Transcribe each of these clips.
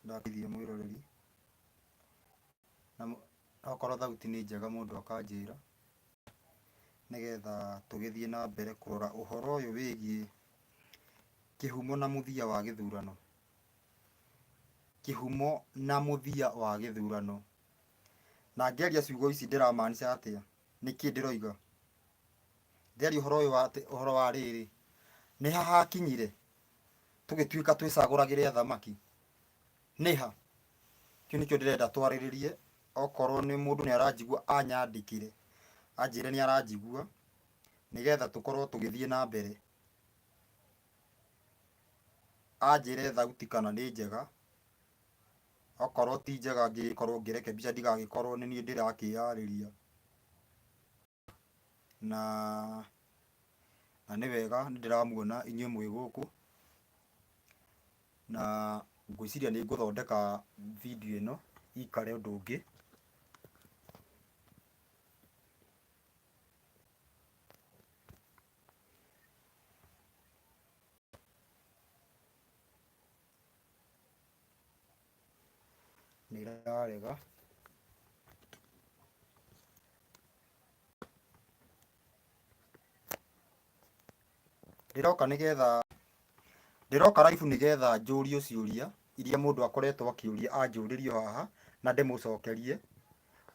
Ndageithia mwĩroreri, na okorwo thauti nĩ njega mũndũ akanjĩra, nĩgetha tũgĩthiĩ na mbere kũrora ũhoro ũyũ wĩgiĩ kĩhumo na mũthia wa gĩthurano. Kĩhumo na mũthia wa gĩthurano. Na ngĩaria ciugo ici ndĩramaanica atĩa? Nĩkĩ ndĩroiga? Ndĩraria ũhoro ũyũ wa ũhoro wa rĩrĩ, nĩ ha hakinyire tũgĩtuĩka twĩcagũragĩre athamaki? Nĩ ha? Kĩu nĩkĩo ndĩrenda twarĩrĩrie, okorwo nĩ mũndũ nĩ aranjigua anyandĩkĩre, anjĩre nĩ aranjigua, nĩgetha tũkorwo tũgĩthiĩ na mbere. Anjĩre thauti kana nĩ njega, okorwo ti njega ngĩkorwo ngĩrekebisha ndigagĩkorwo nĩ niĩ ndĩrakĩyarĩria. Na na nĩ wega nĩ ndĩramuona inyuĩ mwĩ gũkũ, na ngwĩciria nĩ ngũthondeka video ĩno ĩikare ũndũ ũngĩ. Nĩ ĩrarega. Ndĩroka nĩgetha, ndĩroka live nĩgetha njũrio ciũria iria mũndũ akoretwo akĩũria anjũrĩrie o haha na ndĩmũcokerie.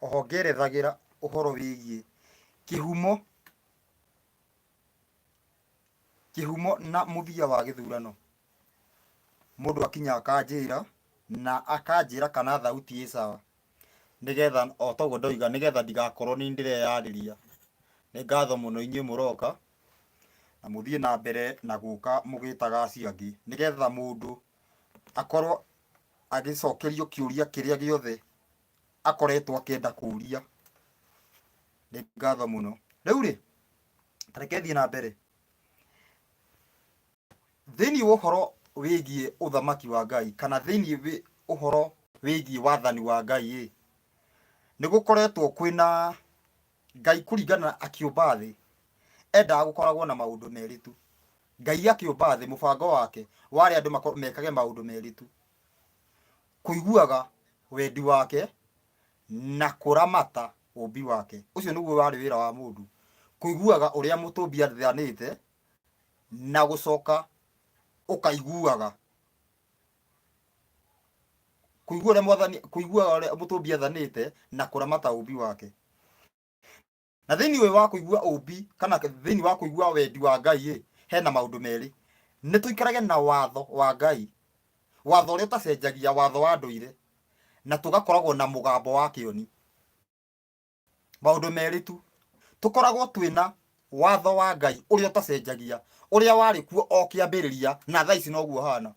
Oho ngĩerethagĩra ũhoro wĩgiĩ kĩhumo, kĩhumo na mũthia wa gĩthurano. Mũndũ akinya akanjĩra na akanjĩra kana thauti ĩ sawa. Nĩgetha o ta ũguo ndoiga nĩgetha ndigakorwo nĩ niĩ ndĩreyarĩria. Nĩ ngatho mũno inyuĩ mũroka, na mũthiĩ na mbere na gũka mũgĩtaga acio angĩ, nĩgetha mũndũ akorwo agĩcokerio kĩũria kĩrĩa gĩothe akoretwo akĩenda kũria. Nĩ ngatho mũno. Rĩu rĩ, ta reke thiĩ na mbere. Thĩinĩ wa ũhoro wĩgiĩ ũthamaki wa Ngai kana thĩinĩ wĩ ũhoro wĩgiĩ wathani wa Ngai ĩ, nĩ gũkoretwo kwĩna Ngai kũringana na akĩũmba thĩ endaga gũkoragwo na maũndũ merĩ tu. Ngai akĩũmba thĩ mũbango wake warĩ andũ mekage maũndũ merĩ tu, kũiguaga wendi wake na kũramata ũmbi wake. Ũcio nĩguo warĩ wĩra wa mũndũ, kũiguaga ũrĩa mũtũmbi athanĩte na gũcoka ũkaiguaga kũigua ũrĩa mwathani kũiguaga ũrĩa mũtũmbi athanĩte na kũramata ũmbi wake. Na thĩinĩ ũyũ wa kũigua ũmbi kana thĩinĩ wa kũigua wendi wa Ngai ĩ, hena maũndũ merĩ. Nĩ tũikarage na watho wa Ngai, watho ũrĩa ũtacenjagia, watho wa ndũire, na tũgakoragwo na mũgambo wa kĩoni. Maũndũ merĩ tu. Tũkoragwo twĩna watho wa Ngai ũrĩa ũtacenjagia, ũrĩa warĩ kuo o kĩambĩrĩria na thaa ici noguo ũhana.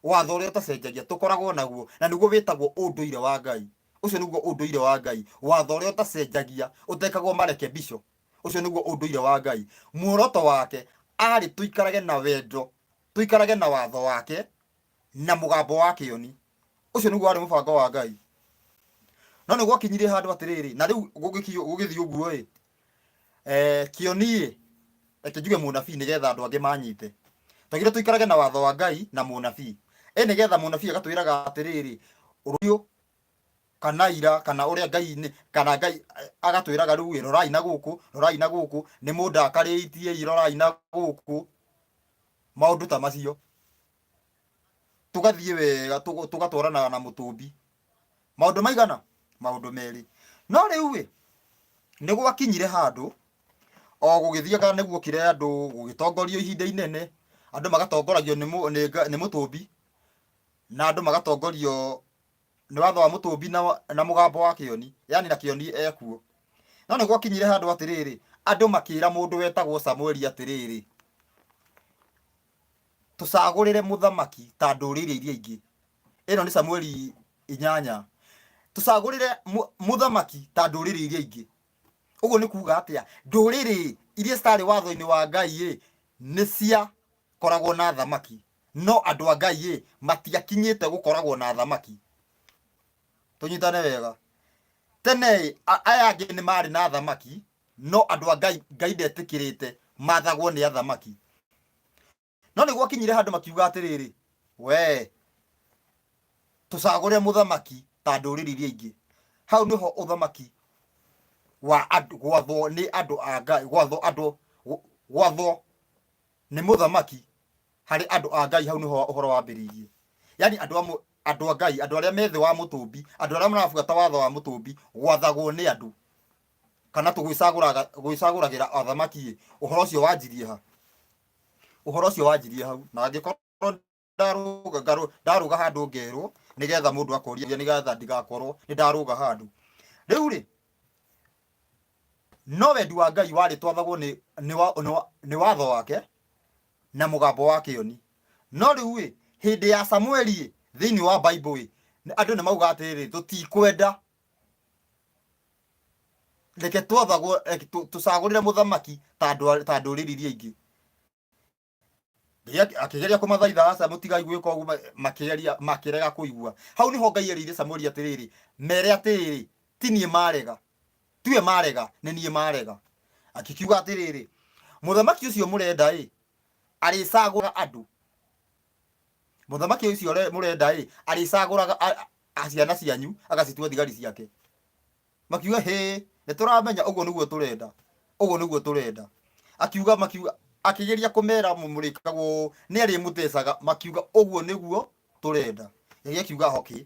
Watho ũrĩa ũtacenjagia tũkoragwo naguo na nĩguo wĩtagwo ũndũire wa Ngai. Ũcio nĩguo ũndũire wa Ngai, watho ũrĩa ũtacenjagia, ũtekagwo marekebisho. Ũcio nĩguo ũndũire wa Ngai. Muoroto wake arĩ tũikarage na wendo, tũikarage na watho wake na mũgambo wa kĩoni. Ũcio nĩguo warĩ mũbango wa Ngai. No nĩ gwakinyirie handũ atĩrĩrĩ, na rĩu gũgĩthiĩ ũguo ĩ, kĩoni ĩ, reke njuge mũnabii nĩgetha andũ angĩ manyite. Twagĩrĩirwo tũikarage na watho wa Ngai na mũnabii. Ĩ nĩgetha mũnabii agatwĩraga atĩrĩrĩ, rũciũ kana ira kana ũrĩa Ngai nĩ, kana Ngai agatwĩraga rĩu ĩ, rorai na gũkũ, rorai na gũkũ, nĩ mũndakarĩtie ĩ, rorai na gũkũ, maũndũ ta macio. Tũgathiĩ wega tũgatwaranaga na mũtũmbi. Maũndũ maigana? Maũndũ merĩ. No rĩu ĩ, nĩ gwakinyire handũ o gũgĩthiaga nĩ guokire andũ gũgĩtongorio ihinda inene, andũ magatongoragio nĩ nĩ mũtũmbi, na andũ magatongorio nĩ watho wa mũtũmbi na, na mũgambo wa kĩoni, yani na kĩoni ekuo. No nĩ gwakinyire handũ atĩrĩrĩ, andũ makĩra mũndũ wetagwo Samueli atĩrĩrĩ, tũcagũrĩre mũthamaki ta ndũrĩrĩ iria ingĩ. Ĩno nĩ Samueli inyanya. Tũcagũrĩre mũthamaki ta ndũrĩrĩ iria ingĩ. Ũguo nĩ kuga atĩa? Ndũrĩrĩ iria citarĩ watho-inĩ wa Ngai ĩ, nĩ ciakoragwo na athamaki, no andũ a Ngai ĩ, matiakinyĩte gũkoragwo na athamaki. Tũnyitane wega. Tene ĩ, aya angĩ nĩ marĩ na athamaki, no andũ a Ngai, Ngai ndetĩkĩrĩte mathagwo nĩ athamaki. No nĩ gwakinyire handũ makiuga atĩrĩrĩ, we Tũcagũre mũthamaki ta ndũrĩrĩ iria ingĩ. Hau nĩho ũthamaki wa andũ, gwathwo nĩ andũ a Ngai, gwathwo andũ, gwathwo nĩ mũthamaki harĩ andũ a Ngai, hau nĩho ũhoro wambĩrĩirie. Yani andũ a andũ a Ngai, andũ arĩa me thĩ wa mũtũmbi, andũ arĩa marabuata watho wa mũtũmbi, gwathagwo nĩ andũ kana tũgwĩcagũraga gwĩcagũragĩra athamaki ĩ, ũhoro ũcio wanjirie ha? Ũhoro ũcio wanjirie hau, na angĩkorwo ndarũga ndarũga handũ ngerwo nĩgetha mũndũ akoria nĩgetha ndigakorwo nĩ ndarũga handũ. Rĩu rĩ, no wendi wa Ngai warĩ twathagwo nĩ nĩ wa, nĩ wa, nĩ watho wake na mũgambo wa kĩoni. No rĩu ĩ, hĩndĩ ya Samueli ĩ, thĩinĩ wa Bible ĩ, andũ nĩ mauga atĩrĩrĩ, tũtikwenda reke twathagwo, reke tũcagũrĩre mũthamaki ta ndũrĩrĩ iria ingĩ. Ngai akĩgeria kũmathaitha, aca mũtigai gwĩka ũguo, makĩgeria makĩrega kũigua. Hau nĩho Ngai erĩire Samueli atĩrĩrĩ, mere atĩrĩrĩ, ti niĩ marega, tiwe marega, nĩ niĩ marega. Akĩkiuga atĩrĩrĩ, mũthamaki ũcio mũrenda ĩ, arĩcagũra andũ. Mũthamaki ũcio mũrenda ĩ, arĩcagũraga ciana cianyu agacitua thigari ciake. Makiuga hĩ, nĩ tũramenya ũguo nĩguo tũrenda, ũguo nĩguo tũrenda. Akiuga, makiuga, akĩgeria kũmera mũrĩkagwo nĩ arĩmũtecaga, makiuga ũguo nĩguo tũrenda. Ngai akiuga okay,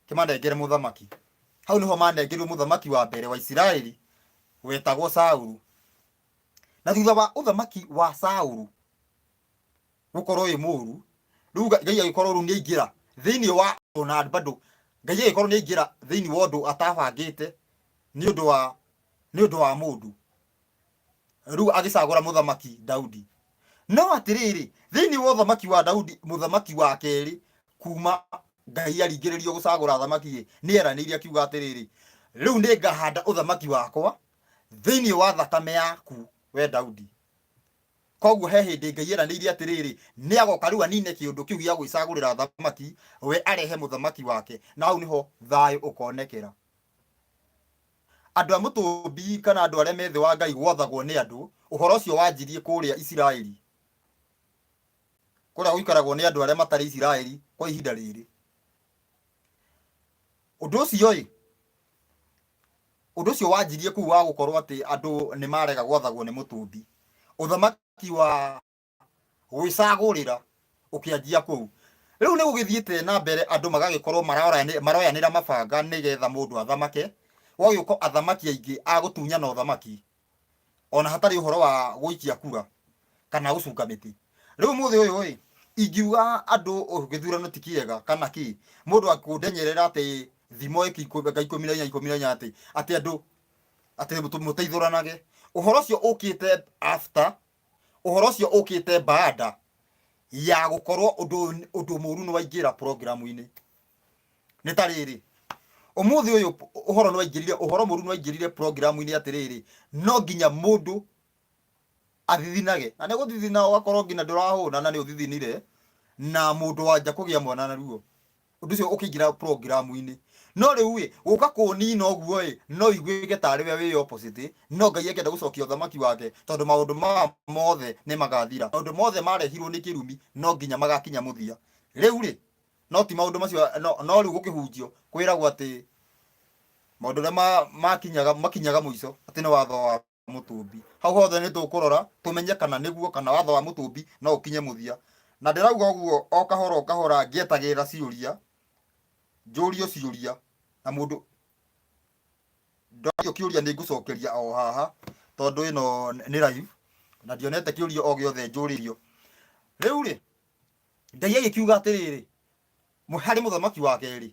kĩmanengere mũthamaki. Hau nĩho manengerirwo mũthamaki wa mbere wa Isiraeli wetagwo Saulu. Na thutha wa ũthamaki wa Saulu gũkorwo wĩ mũru, rĩu Ngai agĩkorwo rĩu nĩ aingĩra thĩinĩ wa ona bado Ngai agĩkorwo nĩ aingĩra thĩinĩ wa ũndũ atabangĩte nĩ ũndũ wa mũndũ, rĩu agĩcagũra mũthamaki Daudi. No atĩrĩrĩ, thĩinĩ wa ũthamaki wa Daudi, mũthamaki wa kerĩ kuma Ngai aringĩrĩrio gũcagũra athamaki ĩ, nĩ eranĩire akiuga atĩrĩrĩ, rĩu nĩ ngahanda ũthamaki wakwa thĩinĩ wa thakame yaku we Daudi. Koguo he hĩndĩ Ngai eranĩire atĩrĩrĩ, nĩ agoka rĩu anine kĩũndũ kĩu gĩa gwĩcagũrĩra athamaki, we arehe mũthamaki wake, na hau nĩho thayũ ũkonekera. Andũ a mũtũmbi kana andũ arĩa me thĩ wa Ngai gwathagwo nĩ andũ, ũhoro ũcio wanjirie kũrĩa Isiraeli, kũrĩa gũikaragwo nĩ andũ arĩa matarĩ Isiraeli kwa ihinda rĩrĩ. Ũndũ ũcio ĩ, Ũndũ ũcio wanjirie kũu wa gũkorwo atĩ andũ nĩ marega gwathagwo nĩ mũtũmbi. Ũthamaki wa gwĩcagũrĩra ũkĩanjia kũu. Rĩu nĩ gũgĩthiĩte na mbere andũ magagĩkorwo maroyanĩra mabanga nĩgetha mũndũ athamake. Gũgagĩũka athamaki aingĩ a gũtunyana ũthamaki ona hatarĩ ũhoro wa gũikia kura kana gũcunga mĩtĩ. Rĩu ũmũthĩ ũyũ ĩ, ingiuga andũ gĩthurano ti kĩega kana kĩ, mũndũ akũndenyerera atĩ thimo ĩka 14 14 atĩ atĩ andũ atĩ mũteithũranage. Ũhoro ũcio ũkĩte after, ũhoro ũcio ũkĩte baada ya gũkorwo ũndũ mũru nĩ waingĩra program-inĩ. Nĩ ta rĩrĩ, ũmũthĩ ũyũ ũhoro nĩ waingĩrire, ũhoro mũru nĩ waingĩrire program-inĩ atĩrĩrĩ, no nginya mũndũ athithinage, na nĩ gũthithina ũgakorwo nginya ndũrahũna na nĩ ũthithinire na mũndũ wanja kũgĩa mwana na ruo. Ũndũ ũcio ũkĩingĩra program-inĩ. No rĩu ĩ, gũka kũnina ũguo ĩ, no iguĩke tarĩ we wĩ opposite, no Ngai akĩenda gũcokia ũthamaki wake, tondũ maũndũ maya mothe nĩ magathira. Maũndũ mothe marehirwo nĩ kĩrumi no nginya magakinya mũthia. Rĩu rĩ, no ti maũndũ macio, no rĩu gũkĩhunjio kwĩragwo atĩ maũndũ ũrĩa makinyaga makinyaga mũico atĩ nĩ watho wa mũtũmbi. Hau hothe nĩ tũkũrora tũmenye kana nĩguo kana watho wa mũtũmbi no ũkinye mũthia. Na ndĩrauga ũguo o kahora o kahora ngĩetagĩrĩra ciũria, njũrio ciũria na mũndũ ndorio kĩũria nĩ ngũcokeria o haha tondũ ĩno nĩ live na ndionete kĩũria o gĩothe njũrĩrio. Rĩu rĩ, Ngai agĩkiuga atĩrĩrĩ, harĩ mũthamaki wa kerĩ,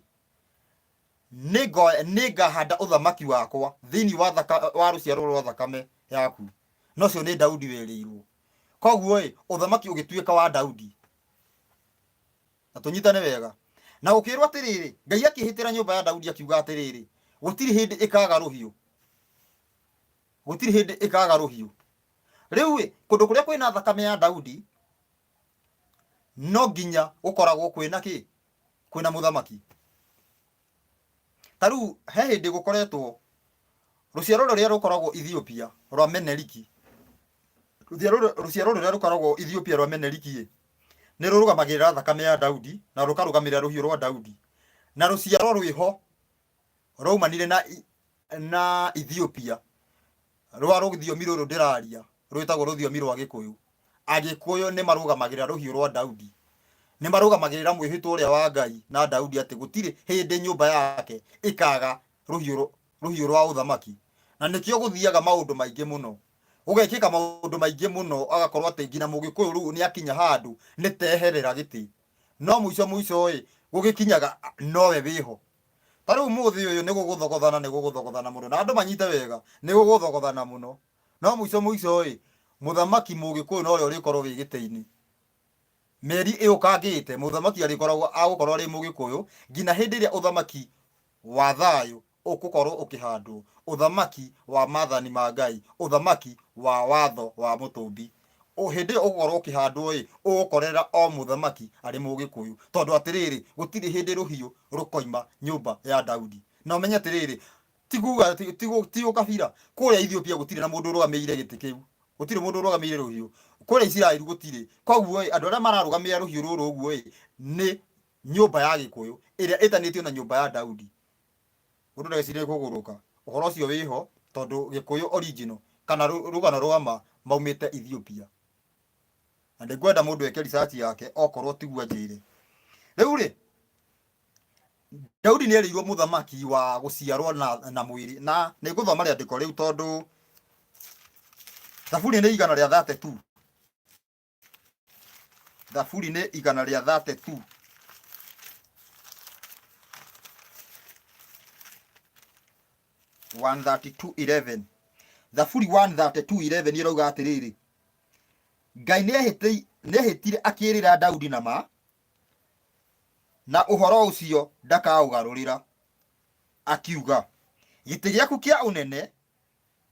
nĩngahanda ũthamaki wakwa thĩinĩ wa thaka, wa rũciaro rwa thakame yaku. Na ũcio nĩ Daudi werĩirwo. Koguo ĩ, ũthamaki ũgĩtuĩka wa Daudi. Na tũnyitane wega. Na gũkĩrwo atĩrĩrĩ, Ngai akĩhĩtĩra nyũmba ya Daudi akiuga atĩrĩrĩ, gũtirĩ hĩndĩ ĩkaga rũhiũ. Gũtirĩ hĩndĩ ĩkaga rũhiũ. Rĩu ĩ, kũndũ kũrĩa kwĩna thakame ya Daudi, no nginya gũkoragwo kwĩna kĩ? Kwĩna mũthamaki. Ta rĩu he hĩndĩ gũkoretwo rũciaro rũrĩa rũkoragwo Ethiopia rwa Meneliki, rũciaro rũrĩa rũkoragwo Ethiopia rwa Meneliki ĩ, Nĩ rũrũgamagĩrĩra thakame ya Daudi na rũkarũgamĩrĩra rũhiũ rwa Daudi. Na rũciaro rwĩho rwaumanire na, na Ethiopia rwa rũthiomi rũrũ ndĩraria rwĩtagwo rũthiomi rwa Gĩkũyũ. Agĩkũyũ nĩ marũgamagĩrĩra rũhiũ rwa Daudi. Nĩ marũgamagĩrĩra mwĩhĩtwa ũrĩa wa Ngai na Daudi atĩ gũtirĩ hĩndĩ nyũmba yake ĩkaga rũhiũ rwa ũthamaki. Na nĩkĩo gũthiaga maũndũ maingĩ mũno. Gũgekĩka maũndũ maingĩ mũno agakorwo atĩ nginya mũgĩkũyũ rĩu nĩ akinya handũ nĩ teherera gĩtĩ. No mũico mũico ĩ, gũgĩkinyaga nowe wĩho. Ta rĩu ũmũthĩ ũyũ nĩ gũgũthogothana nĩ gũgũthogothana mũno na andũ manyite wega nĩ gũgũthogothana mũno. No mũico mũico ĩ, mũthamaki mũgĩkũyũ nowe ũrĩkorwo wĩ gĩtĩ-inĩ. Mĩeri ĩũkangĩte, mũthamaki arĩkoragwo agũkorwo arĩ mũgĩkũyũ nginya hĩndĩ ĩrĩa ũthamaki wa thayũ ũgũkorwo ũkĩhandwo, ũthamaki wa maathani ma Ngai, ũthamaki wa watho wa mũtũmbi. Hĩndĩ ĩyo ũgũkorwo ũkĩhandwo-ĩ, ũgũkorera o mũthamaki arĩ mũgĩkũyũ. Tondũ atĩrĩrĩ, gũtirĩ hĩndĩ rũhiũ rũkoima nyũmba ya Daudi. Na ũmenye atĩrĩrĩ, ti kuga ti ũkabira, kũrĩa Ethiopia gũtirĩ na mũndũ ũrũgamĩrĩire gĩtĩ kĩu. Gũtirĩ mũndũ ũrũgamĩrĩire rũhiũ. Kũrĩa Isiraeli gũtirĩ. Koguo-ĩ, andũ arĩa mararũgamĩrĩra rũhiũ rũrũ ũguo-ĩ, nĩ nyũmba ya Gĩkũyũ ĩrĩa ĩtanĩtio na nyũmba ya Daudi. Mũndũ ndagecirie kũgũrũka. Ũhoro ũcio wĩho tondũ Gĩkũyũ original kana rũgano rwa ma maumĩte Ethiopia. Na ndĩngwenda mũndũ eke research yake okorwo tiguo anjĩre. Rĩu rĩ, Daudi nĩ erĩirwo mũthamaki wa gũciarwo na mwĩrĩ na nĩ ngũthoma rĩandĩko rĩu tondũ Thaburi nĩ 132. Thaburi nĩ 132. 132:11. Thaburi 132:11 ĩrauga atĩrĩrĩ, Ngai nĩehĩtire akĩĩrĩra Daudi na ma, na ũhoro ũcio ndakaũgarũrĩra, akiuga, gĩtĩ gĩaku kĩa ũnene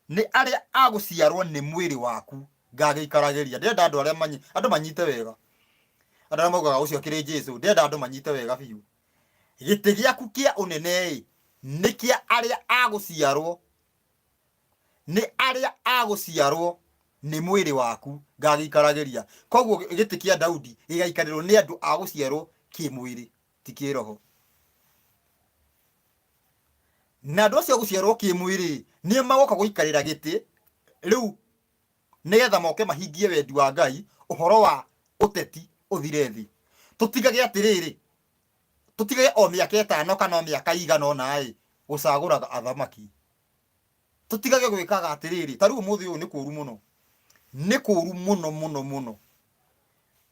nĩ arĩa a gũciarwo nĩ mwĩrĩ waku ngagĩikaragĩria. Ndĩrenda andũ arĩa manyi, andũ manyite wega. Andũ arĩa maugaga ũcio akĩrĩ Jesu, ndĩrenda andũ manyite wega biũ. Gĩtĩ gĩaku kĩa ũnene-ĩ, nĩ kĩa arĩa a gũciarwo, nĩ arĩa a gũciarwo nĩ mwĩrĩ waku ngagĩikaragĩria. Koguo gĩtĩ kĩa Daudi gĩgaikarĩrwo nĩ andũ a gũciarwo kĩmwĩrĩ, ti kĩroho. Na andũ acio a gũciarwo kĩmwĩrĩ nĩ magoka gũikarĩra gĩtĩ rĩu nĩgetha moke mahingie wendi wa Ngai ũhoro wa ũteti ũthire thĩ. Tũtigage atĩrĩrĩ, tũtigage o mĩaka ĩtano kana o mĩaka igana ũna ĩ gũcagũraga athamaki. Tũtigage gwĩkaga atĩrĩrĩ, ta rĩu ũmũthĩ ũyũ nĩ kũru mũno, nĩ kũru mũno mũno mũno,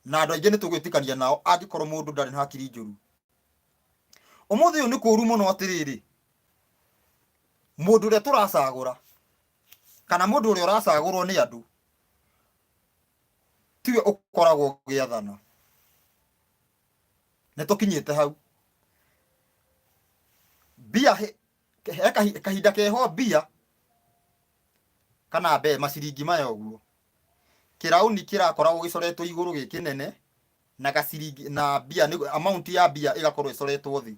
na andũ aingĩ nĩ tũgwĩtĩkania nao angĩkorwo mũndũ ndarĩ na hakiri njũru. Ũmũthĩ ũyũ nĩ kũru mũno atĩrĩrĩ, mũndũ ũrĩa tũracagũra kana mũndũ ũrĩa ũracagũrwo nĩ andũ tiwe ũkoragwo ũgĩathana. Nĩ tũkinyĩte hau. Mbia he kahinda keho mbia kana mbe maciringi maya ũguo, kĩraũni kĩrakoragwo gĩcoretwo igũrũ gĩ kĩnene na gaciringi na mbia nĩ amount ya mbia ĩgakorwo ĩcoretwo thĩ.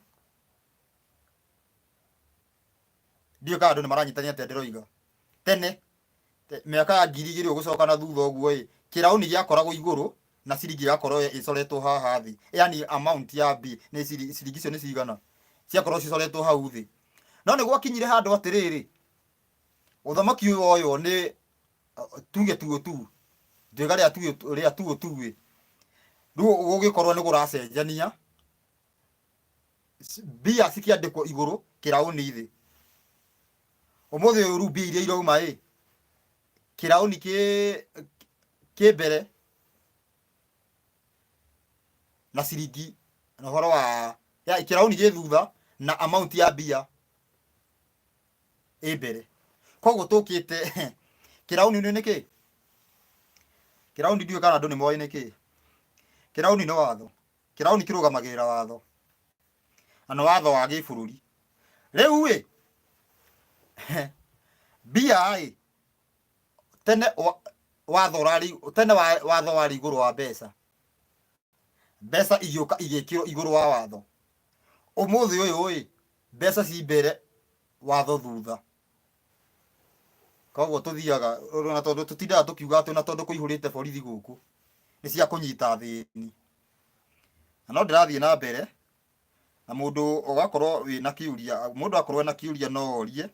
Ndiũĩ kana andũ nĩ maranyitania atĩa ndĩroiga. Tene mĩaka ya 2000 gũcoka na thutha ũguo ĩ, kĩraũni gĩakoragwo igũrũ na ciringi ĩgakorwo ĩcoretwo haha thĩ, yani amount ya mbia nĩ ciringi icio nĩ cigana, ciakorwo cicoretwo hau thĩ. No nĩ gwakinyire handũ atĩrĩrĩ, ũthamaki ũyũ woywo nĩ tuge tuo tu njĩga rĩa tuo rĩa tuo tu ĩ, rĩu gũgĩkorwo nĩ kũracenjania mbia cikĩandĩkwo igũrũ kĩraũni thĩ. Ũmũthĩ ũyũ rĩu mbia iria irauma ĩ, kĩraũni kĩ mbere na ciringi na ũhoro wa ya kĩraũni gĩ thutha na amount ya mbia ĩ mbere. Koguo tũkĩte kĩraũni nĩ kĩ? Kĩraũni ndiũĩ kana andũ nĩ moĩ nĩ kĩ. Kĩraũni nĩ watho. Kĩraũni kĩrũgamagĩrĩra watho. Na nĩ watho wa gĩbũrũri. Rĩu ĩ, mbia ĩ, tene watho ũrarĩ, tene watho warĩ igũrũ wa mbeca. Mbeca igĩũka igĩkĩrwo igũrũ wa watho. Ũmũthĩ ũyũ ĩ, mbeca ci mbere watho thutha. Koguo tũthiaga ona tondũ tũtindaga tũkiuga atĩ ona tondũ kũihũrĩte borithi gũkũ nĩ cia kũnyita athĩni. Na no ndĩrathiĩ na mbere na mũndũ ũgakorwo wĩna kĩũria, mũndũ akorwo ena kĩũria no orie,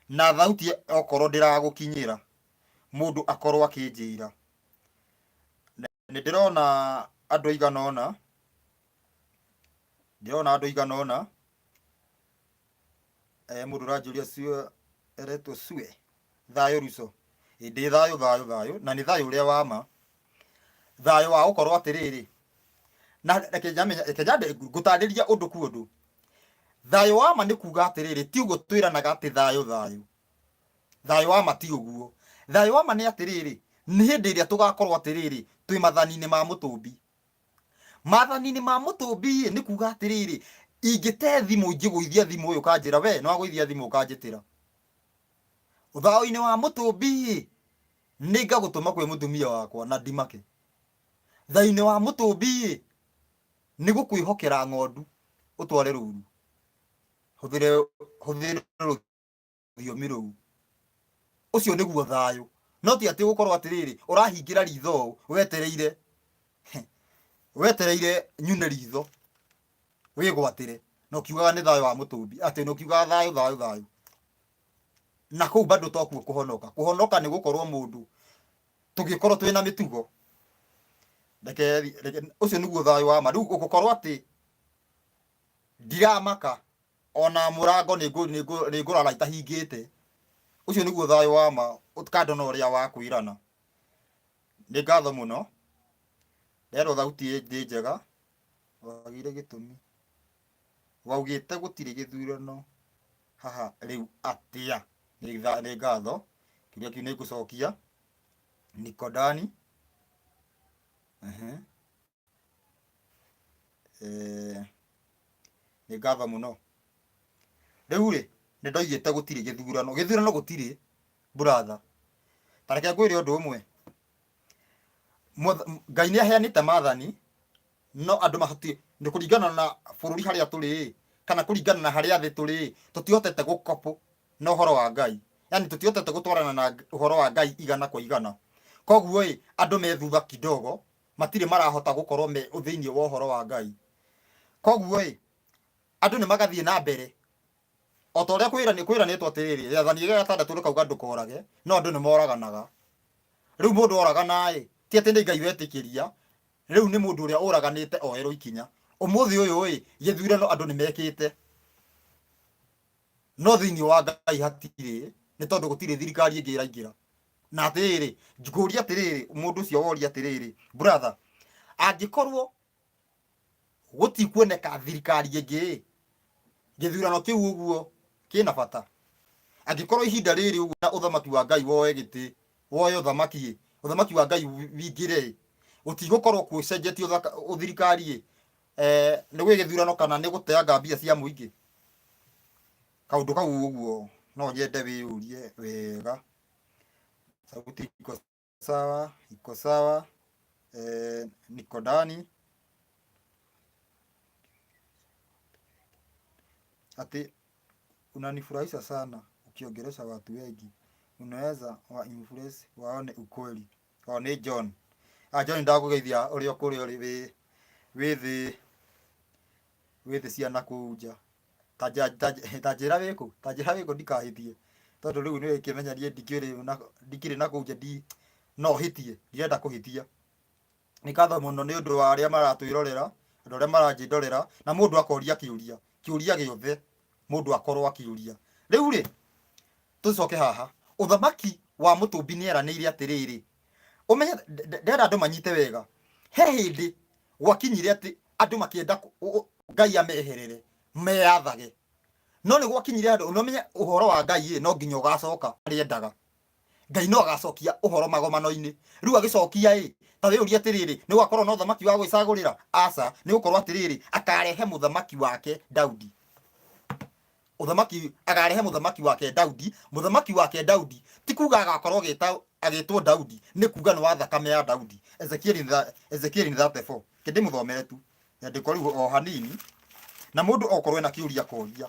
na thauti okorwo ndĩragũkinyĩra mũndũ akorwo akĩnjĩra. Nĩ ndĩrona andũ aigana ũna, ndĩrona andũ aigana ũna, mũndũ ũranjũria sue eretwo sue thayũ Ruco, ĩ ndĩ thayũ thayũ thayũ, na nĩ thayũ ũrĩa wa ma, thayũ wa gũkorwo atĩrĩrĩ, na reke nyamenye reke nyambe ngũtarĩria ũndũ ku ũndũ, thayũ wa ma nĩ kuga atĩrĩrĩ, ti ũguo twĩranaga atĩ thayũ thayũ, thayũ wa ma ti ũguo, thayũ wa ma nĩ atĩrĩrĩ, nĩ hĩndĩ ĩrĩa tũgakorwo atĩrĩrĩ, twĩ mathani-inĩ ma mũtũmbi, Maathani-inĩ ma mũtũmbi-ĩ, nĩ kuga atĩrĩrĩ, ingĩte thimũ ingĩgũithia thimũ ũyũ ũkanjĩra we nĩ wagũithia thimũ ũkanjĩtĩra. Thayũ-inĩ wa mũtũmbi-ĩ, nĩ ngagũtũma kwĩ mũtumia wakwa na ndimake. Thayũ-inĩ wa mũtũmbi-ĩ, nĩ gũkwĩhokera ng'ondu ũtware rũru. Hũthĩre hũthĩre rũthiomi rũu. Ũcio nĩguo thayũ. No ti atĩ gũkorwo atĩrĩrĩ, ũrahingĩra ritho ũũ, wetereire wetereire nyune ritho wĩgwatĩre na ũkiugaga nĩ thayũ wa mũtũmbi atĩ na ũkiugaga thayũ thayũ thayũ na kũu bado tokuo kũhonoka kũhonoka nĩ gũkorwo mũndũ tũgĩkorwo twĩna mĩtugo reke ũcio nĩguo thayũ wa ma rĩu ũgũkorwo atĩ ndiramaka ona mũrango nĩ ngũrara itahingĩte ũcio nĩguo thayũ wa ma kando na ũrĩa wa kwĩrana nĩ ngatho mũno nderwo thauti ndĩ njega wagire gĩtũmi waugĩte gũtirĩ gĩthurano haha rĩu atĩa nĩ ngatho kĩũria kĩu nĩ ngũcokia Nikodani ehe eh, nĩ ngatho mũno rĩu rĩ nĩ ndoigĩte gũtirĩ gĩthurano gĩthurano gũtirĩ buratha ta reke ngwĩre ũndũ ũmwe Ngai nĩ aheanĩte maathani no andũ mahotie nĩ kũringana na bũrũri harĩa tũrĩ kana kũringana na harĩa thĩ tũrĩ tũtihotete gũkopũ na ũhoro wa Ngai yani tũtihotete gũtwarana na ũhoro wa Ngai igana kwa igana koguo ĩ andũ me thutha kidogo matirĩ marahota gũkorwo me thĩinĩ wa ũhoro wa Ngai koguo ĩ andũ nĩ magathiĩ na mbere o ta ũrĩa kwĩranĩtwo atĩrĩrĩ rĩathani rĩa gatandatũ rĩkauga ndũkorage no andũ nĩ moraganaga rĩu mũndũ oragana ĩ ti atĩ nĩ Ngai wetĩkĩria rĩu nĩ mũndũ ũrĩa ũraganĩte oerwo ikinya ũmũthĩ ũyũ ĩ gĩthurano andũ nĩ mekĩte no thĩinĩ wa Ngai hatirĩ nĩ tondũ gũtirĩ thirikari ĩngĩ ĩraingĩra na atĩrĩrĩ ngũria atĩrĩrĩ mũndũ ũcio woria atĩrĩrĩ brother angĩkorwo gũtikuoneka thirikari ĩngĩ gĩthurano kĩu ũguo kĩna bata angĩkorwo ihinda rĩrĩ ũguo na ũthamaki wa Ngai woe gĩtĩ woe ũthamaki ĩ ũthamaki wa Ngai wingĩre ĩ gũtigũkorwo gũcenjetio thirikari ĩ eh, nĩ gwĩ gĩthurano kana nĩ gũteanga mbia cia mũingĩ kaũndũ kau ũguo no nyende wĩyũrie wega sauti iko sawa iko sawa eh, niko ndani ati unanifurahisha sana ukiongelesha watu wengi unaweza wa influence waone ukweli o nĩ John ah, John ndagũgeithia ũrĩa kũrĩa ũrĩ wĩ wĩ thĩ wĩ thĩ cia nakũu nja ta njĩra wĩ kũ ta njĩra wĩ kũ ndikahĩtie tondũ rĩu nĩ ũkĩmenya niĩ ndikĩrĩ na ndikĩrĩ nakũu nja ndi no hĩtie ndirenda kũhĩtia nĩ ngatho mũno nĩ ũndũ wa arĩa maratwĩrorera andũ arĩa maranjĩndorera na mũndũ akoria kĩũria kĩũria gĩothe mũndũ akorwo akĩũria rĩu rĩ tũcoke haha ũthamaki wa mũtũmbi nĩ eranĩire atĩrĩrĩ ũmenye ndĩrenda andũ manyite wega he hĩndĩ gwakinyire atĩ andũ makĩenda Ngai ameherere meyathage no nĩ gwakinyire andũ no menye ũhoro wa Ngai ĩ no nginya ũgacoka arĩendaga Ngai no agacokia ũhoro magomano-inĩ rĩu agĩcokia ĩ ta wĩyũrie atĩrĩrĩ nĩ gũgakorwo na ũthamaki wa gwĩcagũrĩra aca nĩ gũkorwo atĩrĩrĩ akarehe mũthamaki wake Daudi ũthamaki akarehe mũthamaki wake Daudi mũthamaki wake Daudi ti kuga agakorwo agĩta agĩtwo Daudi nĩ kuga nĩ wa thakame ya Daudi Ezekieli Ezekieli 34 kĩndĩmũthomere tu rĩandĩko rĩu o hanini na mũndũ okorwo ena kĩũria koria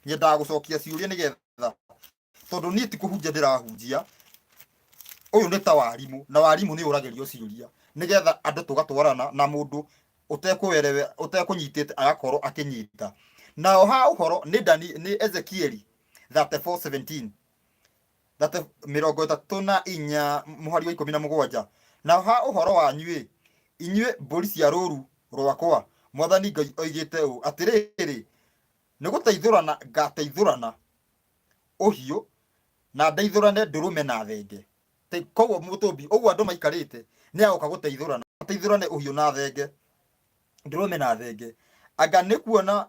nyendaga gũcokia ciũria nĩgetha tondũ niĩ ti kũhunjia ndĩrahunjia ũyũ nĩ ta warimũ na warimũ nĩ ũragĩrio ciũria nĩgetha andũ tũgatwarana na mũndũ Ũtekũerewe ũtekũnyitĩte agakorwo akĩnyita. Nao ha ũhoro nĩ Dani, nĩ Ezekieli 34:17, 34 mũhari wa 17. Nao ha ũhoro wanyu-ĩ, inyuĩ mbũri cia rũũru rwakwa, Mwathani Ngai oigĩte ũũ, Atĩrĩrĩ, nĩ gũteithũrana ngateithũrana ũhiũ, na ndeithũrane ndũrũme na thenge. Koguo mũtũmbi ũguo andũ maikarĩte nĩ agoka gũteithũrana, ateithũrane ũhiũ na thenge, ndũrũme na thenge. Anga nĩ kuona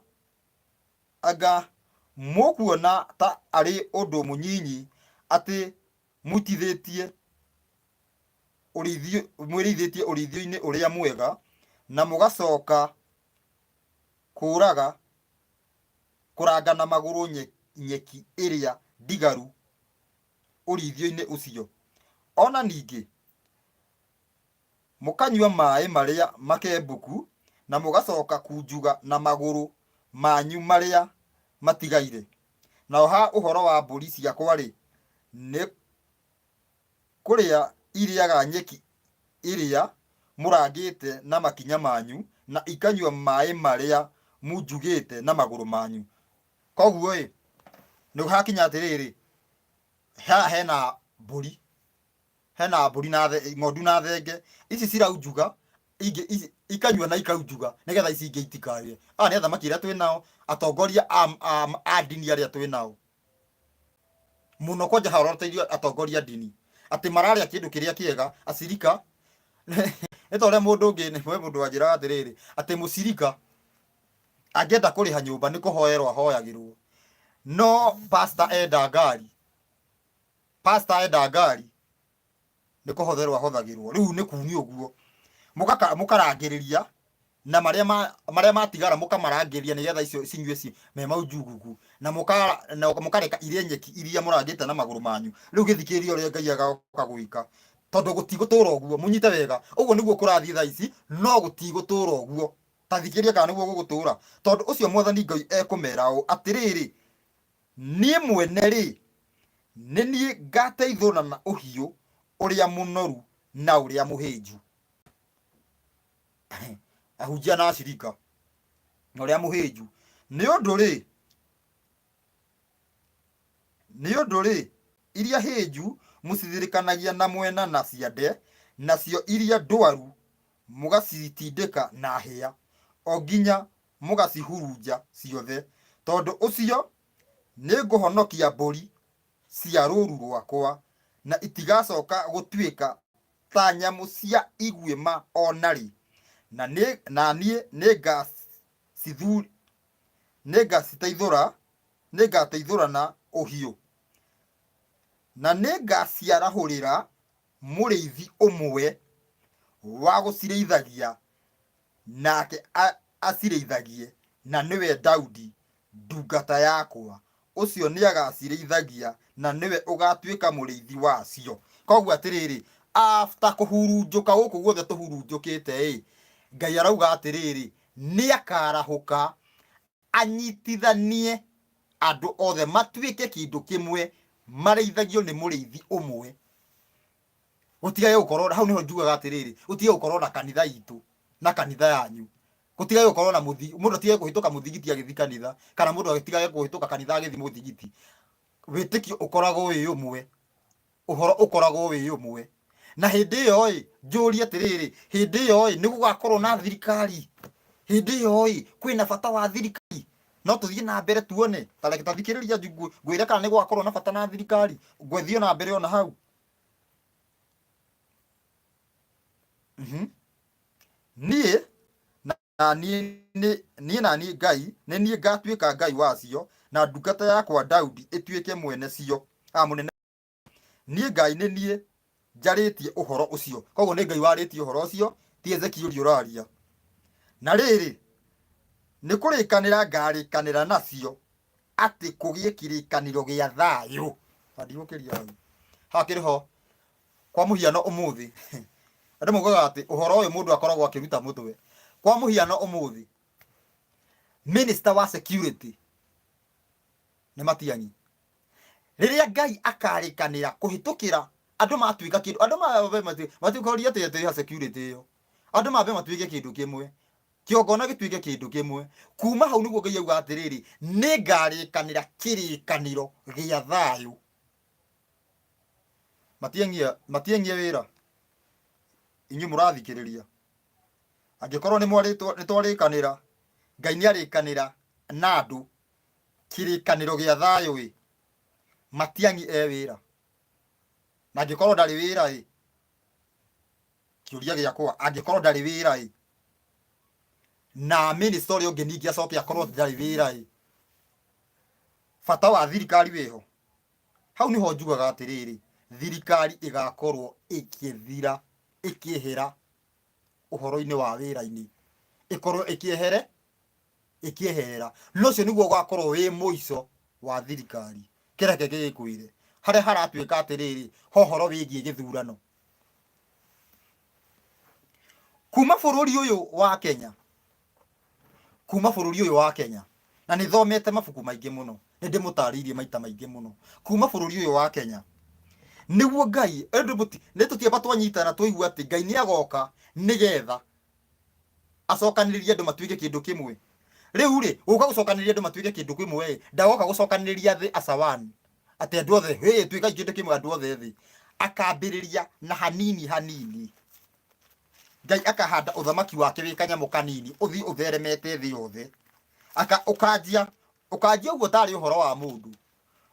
anga mũkuona ta arĩ ũndũ mũnyinyi atĩ mũitithĩtie ũrĩithio mwĩrĩithĩtie ũrĩithio-inĩ ũrĩa mwega, na mũgacoka kũraga kũranga na magũrũ nyeki ĩrĩa ndigaru ũrĩithio-inĩ ũcio? O na ningĩ mũkanyua maaĩ marĩa makembũku, na mũgacoka kunjuga na magũrũ manyu marĩa matigaire. Naho ha ũhoro wa mbũri ciakwa-rĩ, nĩ kũrĩa irĩaga nyeki ĩrĩa mũrangĩte na makinya manyu, na ikanyua maaĩ marĩa munjugĩte na magũrũ manyu. Koguo-ĩ, nĩ hakinya atĩrĩrĩ, haha hena mbũri, hena mbũri na ng'ondu na thenge, ici ciraunjuga, ingĩ ici ikanyua na ikaunjuga nĩgetha ici ingĩ itikarĩe. Aya nĩ athamaki arĩa twĩ nao, atongoria a ndini arĩa twĩ nao. Mũno kwanja haroroteirio atongoria a ndini, atĩ mararĩa kĩndũ kĩrĩa kĩega, acirika, nĩ ta ũrĩa mũndũ ũngĩ, nĩ mũndũ wanjĩraga atĩrĩrĩ, atĩ mũcirika angĩenda kũrĩha nyũmba nĩ kũhoerwo ahoyagĩrwo, no pastor enda ngari, pastor enda ngari nĩ kũhotherwo ahothagĩrwo. Rĩu nĩ kumia ũguo mũkarangĩrĩria na marĩa marĩa matigara mũkamarangĩrĩria nĩgetha icio cinyue ci me maunjuguku, na mũkareka irĩe nyeki iria mũrangĩte na magũrũ manyu. Rĩu gĩthikĩrĩria ũrĩa Ngai agoka gwĩka, tondũ gũtigũtũra ũguo. Mũnyite wega, ũguo nĩguo kũrathiĩ thaa ici, no gũtigũtũra ũguo. Ta thikĩrĩria kana nĩguo gũgũtũra. Tondũ ũcio Mwathani Ngai ekũmera ũũ, atĩrĩrĩ, niĩ mwene-rĩ, nĩ niĩ ngateithũrana ũhiũ ũrĩa mũnoru na ũrĩa mũhĩnju. Ahunjia na acirika na ũrĩa mũhĩnju. Nĩ ũndũ-rĩ, nĩ ũndũ-rĩ, iria hĩnju mũcithirĩkanagia na mwena na ciande, nacio iria ndwaru mũgacitindĩka na hĩa, o nginya mũgacihurunja ciothe. Tondũ ũcio nĩngũhonokia mbũri cia rũũru rwakwa, na itigacoka gũtuĩka ta nyamũ cia iguĩma o na rĩ, na niĩ nĩngaciteithũra, nĩngateithũra na ũhiũ, na nĩngaciarahũrĩra mũrĩithi ũmwe wa gũcirĩithagia, nake acirĩithagie, na nĩwe Daudi ndungata yakwa, ũcio nĩagacirĩithagia, na nĩwe ũgatuĩka mũrĩithi wacio. Koguo atĩrĩrĩ, after kũhurunjũka gũkũ guothe tũhurunjũkĩte-ĩ, Ngai arauga atĩrĩrĩ, nĩakarahũka anyitithanie andũ othe matuĩke kĩndũ kĩmwe, marĩithagio nĩ mũrĩithi ũmwe. Gũtigage gũkorwo, hau nĩho njugaga atĩrĩrĩ, gũtige gũkorwo na kanitha itũ na kanitha yanyu. Gũtigage gũkorwo na mũthi, mũndũ atige kũhĩtũka mũthigiti agĩthiĩ kanitha, kana mũndũ atige kũhĩtũka kanitha agĩthiĩ mũthigiti. Wĩtĩkio ũkoragwo wĩ ũmwe, ũhoro ũkoragwo wĩ ũmwe. Na hĩndĩ ĩyo ĩ, njũrie atĩrĩrĩ, hĩndĩ ĩyo ĩ, nĩ gũgakorwo na thirikari? Hĩndĩ ĩyo ĩ, kwĩna bata wa thirikari? No tũthiĩ na mbere tuone, ta reke ta thikĩrĩria ngwĩre kana nĩ gũgakorwo na bata na thirikari, ngwethiĩ na mbere ona hau. Niĩ na niĩ niĩ na niĩ Ngai nĩ niĩ ngatuĩka Ngai wacio, na ndungata yakwa Daudi ĩtuĩke mwene cio, a mũnene. Niĩ Ngai nĩ niĩ njarĩtie ũhoro ũcio. Koguo nĩ Ngai warĩtie ũhoro ũcio, ti Ezekieli ũraria. Na rĩrĩ, nĩ kũrĩkanĩra ngarĩkanĩra nacio atĩ kũgĩe kĩrĩkanĩro gĩa thayũ. Na ndigũkĩria hau. Hakĩrĩ ho, kwa mũhiano ũmũthĩ, andũ maugaga atĩ ũhoro ũyũ mũndũ akoragwo akĩruta mũtwe. Kwa mũhiano ũmũthĩ, minister wa security nĩ Matiang'i. Rĩrĩa Ngai akarĩkanĩra kũhĩtũkĩra andũ matuĩka kĩndũ, andũ mambe matuĩke atĩ security ĩyo, andũ mambe matuĩke kĩndũ kĩmwe. Kĩgongona gĩtuĩke kĩndũ kĩmwe. Kuma hau nĩguo Ngai auga atĩrĩrĩ, nĩ ngarĩkanĩra kĩrĩkanĩro gĩa thayũ. Matieng'ia matieng'ia wĩra inyuĩ mũrathikĩrĩria. Angĩkorwo nĩ mwarĩtwo nĩ twarĩkanĩra, Ngai nĩ arĩkanĩra na andũ kĩrĩkanĩro gĩa thayũ ĩ, Matiang'i e wĩra. Na angĩkorwo ndarĩ wĩra ĩ, kĩũria gĩakwa, angĩkorwo ndarĩ wĩra ĩ, na minista ũrĩa ũngĩ ningĩ acoke akorwo ndarĩ wĩra ĩ, bata wa thirikari wĩho? Hau nĩho njugaga atĩrĩrĩ, thirikari ĩgakorwo ĩkĩthira, ĩkĩehera ũhoro-inĩ wa wĩra-inĩ, ĩkorwo ĩkĩehere, ĩkĩeherera. Na ũcio nĩguo ũgakorwo wĩ mũico wa thirikari. Kĩreke gĩgĩkwĩre, harĩa haratuĩka atĩrĩrĩ, ha ũhoro wĩgiĩ gĩthurano. Kuma bũrũri ũyũ wa Kenya, kuma bũrũri ũyũ wa Kenya, na nĩ thomete mabuku maingĩ mũno, nĩ ndĩmũtarĩirie maita maingĩ mũno, kuma bũrũri ũyũ wa Kenya, nĩguo Ngai, nĩ tũtiamba twanyitana twaigua atĩ Ngai nĩ agoka nĩgetha acokanĩrĩrie andũ matuĩke kĩndũ kĩmwe. Rĩu rĩ, gũka gũcokanĩrĩria andũ matuĩke kĩndũ kĩmwe ĩ, ndagoka gũcokanĩrĩria thĩ as a one, atĩ andũ othe, hĩ, tuĩkai kĩndũ kĩmwe andũ othe thĩ. Akambĩrĩria na hanini hanini. Ngai akahanda ũthamaki wake wĩ kanyamũ kanini, ũthiĩ ũtheremete thĩ yothe. Aka, ũkanjia, ũkanjia ũguo tarĩ ũhoro wa mũndũ.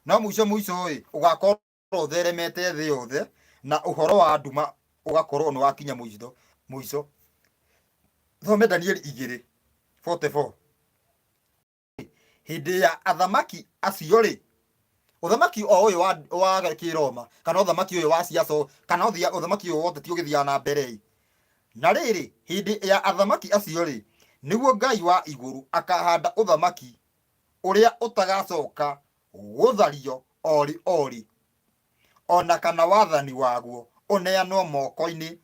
No mũico mũico ĩ, ũgakorwo ũtheremete thĩ yothe, na ũhoro wa nduma ũgakorwo nĩ wakinya mũico. Mũico. Thome Danieli 2:44. Hĩndĩ ya athamaki acio-rĩ, ũthamaki o ũyũ wa, wa kĩroma kana ũthamaki ũyũ wa ciaca kana ũthamaki ũyũ wothe ti ũgĩthiaga na mbere-ĩ. Na rĩrĩ, hĩndĩ ya athamaki acio-rĩ, nĩguo Ngai wa igũrũ akahanda ũthamaki ũrĩa ũtagacoka gũthario o rĩ o rĩ, o na kana wathani waguo ũneanwo moko-inĩ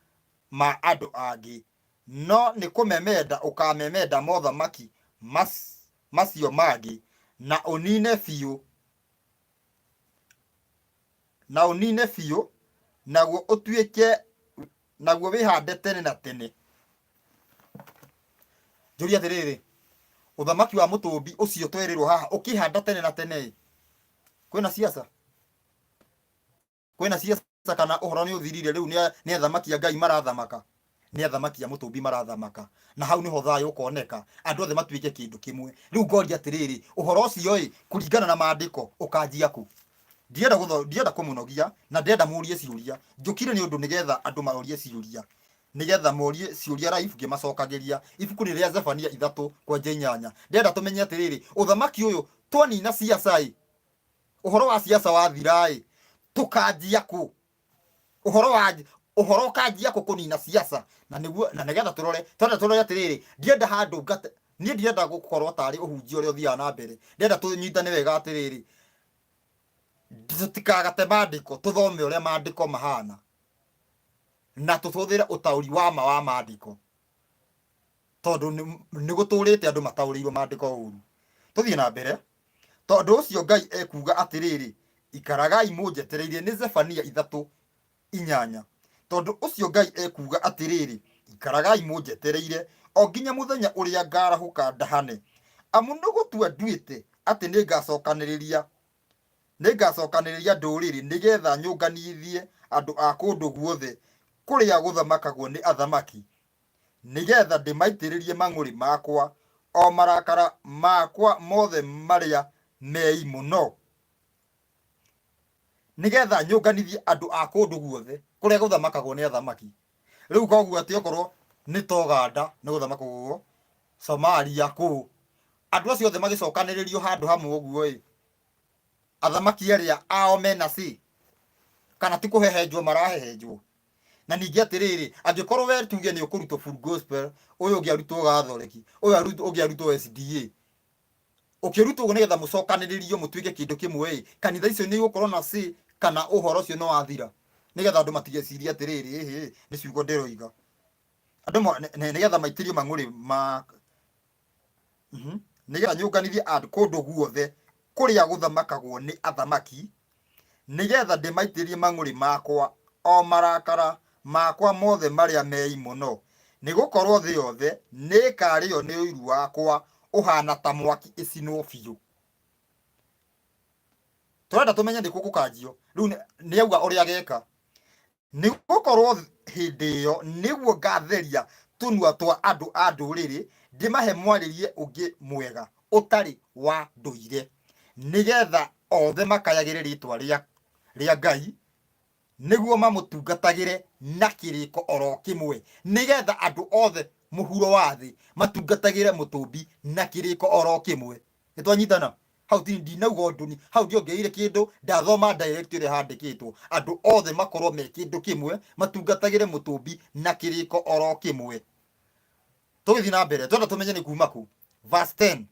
ma andũ angĩ, no nĩ kũmemenda ũkamemenda mothamaki macio mangĩ, na ũnine biũ, na ũnine biũ, naguo ũtuĩke, naguo wĩhande tene na tene. Njũrie atĩrĩrĩ, ũthamaki wa mũtũmbi ũcio twerĩrwo haha ũkĩhanda tene na tene-ĩ, kwĩna ciaca? Kwĩna ciaca kana ũhoro nĩ ũthirire rĩu nĩ athamaki a Ngai marathamaka? Nĩ athamaki a mũtũmbi marathamaka. Na hau nĩho thayũ ũkoneka, andũ othe matuĩke kĩndũ kĩmwe. Rĩu ngoria atĩrĩrĩ, ũhoro ũcio-ĩ, kũringana na maandĩko ũkanjia kũ? Ndienda gũtho, ndienda kũmũnogia na ndĩrenda mũrie ciũria. Njũkire nĩ ũndũ nĩgetha andũ morie ciũria. Nĩgetha morie ciũria live ngĩmacokagĩria. Ibuku nĩ rĩa Zefania 3:8. Ndĩrenda tũmenye atĩrĩrĩ, ũthamaki ũyũ twanina ciaca-ĩ, ũhoro wa ciaca wathira-ĩ, tũkanjia kũ? Ũhoro wa ũhoro ũkanjia kũ kũnina ciaca? Na nĩguo na nĩgetha tũrore, twenda tũrore atĩrĩrĩ, ndienda handũ ngate, niĩ ndirenda gũkorwo tarĩ ũhunjia ũrĩa ũthiaga na mbere. Ndĩrenda tũnyitane wega atĩrĩrĩ, tũtikagate maandĩko, tũthome ũrĩa maandĩko mahana na tũhũthĩre ũtaũri wa ma wa maandĩko, tondũ nĩ gũtũrĩte andũ mataũrĩirwo maandĩko ũru. Tũthiĩ na mbere. Tondũ ũcio Ngai ekuuga atĩrĩrĩ, ikaragai mũnjetereire, nĩ Zefania 3:8. Tondũ ũcio Ngai ekuuga atĩrĩrĩ, ikaragai mũnjetereire o nginya mũthenya ũrĩa ngarahũka ndahane. Amu nĩ gũtua nduĩte atĩ nĩngacokanĩrĩria nĩngacokanĩrĩria ndũrĩrĩ nĩgetha nyũnganithie andũ a kũndũ guothe kũrĩa gũthamakagwo nĩ athamaki, nĩgetha ndĩmaitĩrĩrie mang'ũrĩ makwa, o marakara makwa mothe marĩa mei mũno, nĩgetha nyũnganithie andũ a kũndũ guothe kũrĩa gũthamakagwo nĩ athamaki. Rĩu koguo atĩ okorwo nĩ ta Ũganda nĩ gũthamakagwo, Somalia kũũ, andũ acio othe magĩcokanĩrĩrio handũ hamwe ũguo-ĩ, athamaki arĩa ao mena say kana ti kũhehenjwo marahehenjwo? Na ningĩ atĩrĩrĩ, angĩkorwo we tuge nĩ ũkũrutwo full gospel, ũyũ ũngĩ arutwo gathoreki, ũyũ ũngĩ arutwo SDA, ũkĩrutwo ũguo nĩgetha mũcokanĩrĩrio mũtuĩke kĩndũ kĩmwe ĩ, kanitha icio nĩ igũkorwo na say kana ũhoro ũcio nĩ wathira? Nĩgetha andũ matigecirie atĩrĩrĩ, ĩhĩ, nĩ ciugo ndĩroiga. Andũ nĩgetha maitĩrio mang'ũrĩ ma nĩgetha nyũnganithie andũ kũndũ guothe kũrĩa gũthamakagwo nĩ athamaki, nĩgetha ndĩmaitĩrĩrie mang'ũrĩ makwa, o marakara makwa mothe marĩa mei mũno. Nĩ gũkorwo thĩ yothe nĩĩkarĩo nĩ ũiru wakwa ũhaana ta mwaki ĩcinwo biũ. Tũrenda tũmenye nĩ kũ gũkanjio. Rĩu nĩ auga ũrĩa ageka. Nĩ gũkorwo hĩndĩ ĩyo nĩguo ngatheria tũnua twa andũ a ndũrĩrĩ, ndĩmahe mwarĩrie ũngĩ mwega ũtarĩ wa ndũire, nĩgetha othe makayagĩre rĩĩtwa rĩa, rĩa Ngai, nĩguo mamũtungatagĩre na kĩrĩko oro kĩmwe, nĩgetha andũ othe mũhuro wa thĩ matungatagĩre Mũtũmbi na kĩrĩko oro kĩmwe. Nĩ twanyitana? Hau ti ndinauga ũndũ ni hau ndiongereire kĩndũ, ndathoma direct ũrĩa handĩkĩtwo, andũ othe makorwo me kĩndũ kĩmwe, matungatagĩre Mũtũmbi na kĩrĩko oro kĩmwe. Tũgĩthiĩ na mbere, twenda tũmenye nĩ kuma kũ. Verse 10.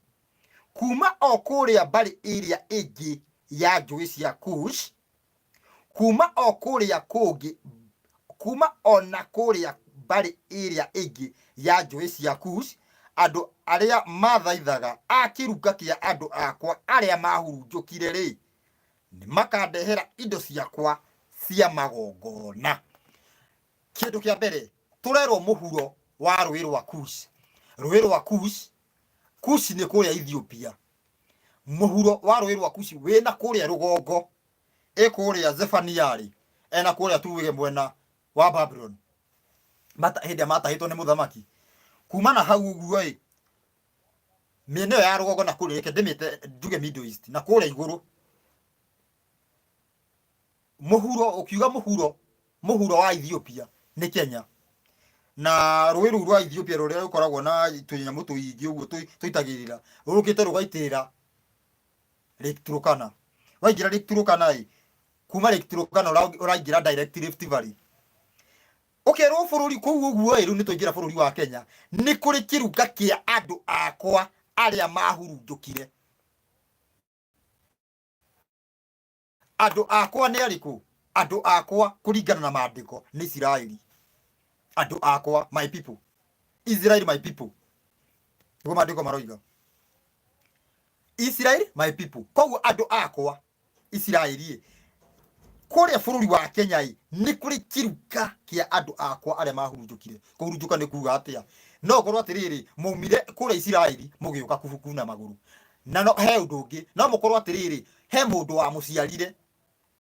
Kuma o kũrĩa mbarĩ ĩrĩa ĩngĩ ya njũĩ cia Kush, kuma o kũrĩa kũngĩ, kuma o na kũrĩa mbarĩ ĩrĩa ĩngĩ ya njũĩ cia Kush, andũ arĩa mathaithaga a kĩruka kĩa andũ akwa arĩa mahurunjũkire-rĩ, nĩmakandehera indo ciakwa cia magongona. Kĩndũ kĩa mbere, tũrerwo mũhuro wa rũĩ rwa Kush. Rũĩ rwa Kush, Kush nĩ kũrĩa Ethiopia. Mũhuro wa rũĩ rwa Kushi wĩna kũrĩa rũgongo, ĩ kũrĩa Zefania-rĩ, ena kũrĩa tuge mwena wa Babuloni, mata hĩndĩ ĩrĩa matahĩtwo nĩ mũthamaki. Kuma na hau ũguo-ĩ, mĩena ĩyo ya rũgongo na kũrĩa, reke ndĩmĩte njuge Middle East, na kũrĩa igũrũ, Mũhuro, ũkiuga mũhuro, mũhuro wa Ethiopia nĩ Kenya. Na rũĩ rũu rwa Ethiopia rũrĩa rũkoragwo na tũnyamũ tũingĩ ũguo tũitagĩrĩra, rũkĩte rũgaitĩrĩra Lake Turkana. Waingĩra Lake Turkana ĩ, kuma Lake Turkana ũraingĩra direct Rift Valley. Ũkerwo bũrũri kũu ũguo ĩ, rĩu nĩ twaingĩra bũrũri wa Kenya, nĩ kũrĩ kĩruka kĩa andũ akwa arĩa mahurunjũkire. Andũ akwa nĩ arĩkũ? Andũ akwa kũringana na maandĩko nĩ Isiraeli. Andũ akwa, my people. Israel my people. Nĩguo maandĩko maroiga. Israel my people. Koguo andũ akwa Isiraeli ĩ, kũrĩa bũrũri wa Kenya ĩ, nĩ kũrĩ kĩruka kĩa andũ akwa arĩa mahurunjũkire. Kũhurunjũka nĩ kuga atĩa? No ũkorwo atĩrĩrĩ, maumire kũrĩa Isiraeli mũgĩũka kuna magũrũ. Na no he ũndũ ũngĩ, no mũkorwo atĩrĩrĩ, he mũndũ wamũciarire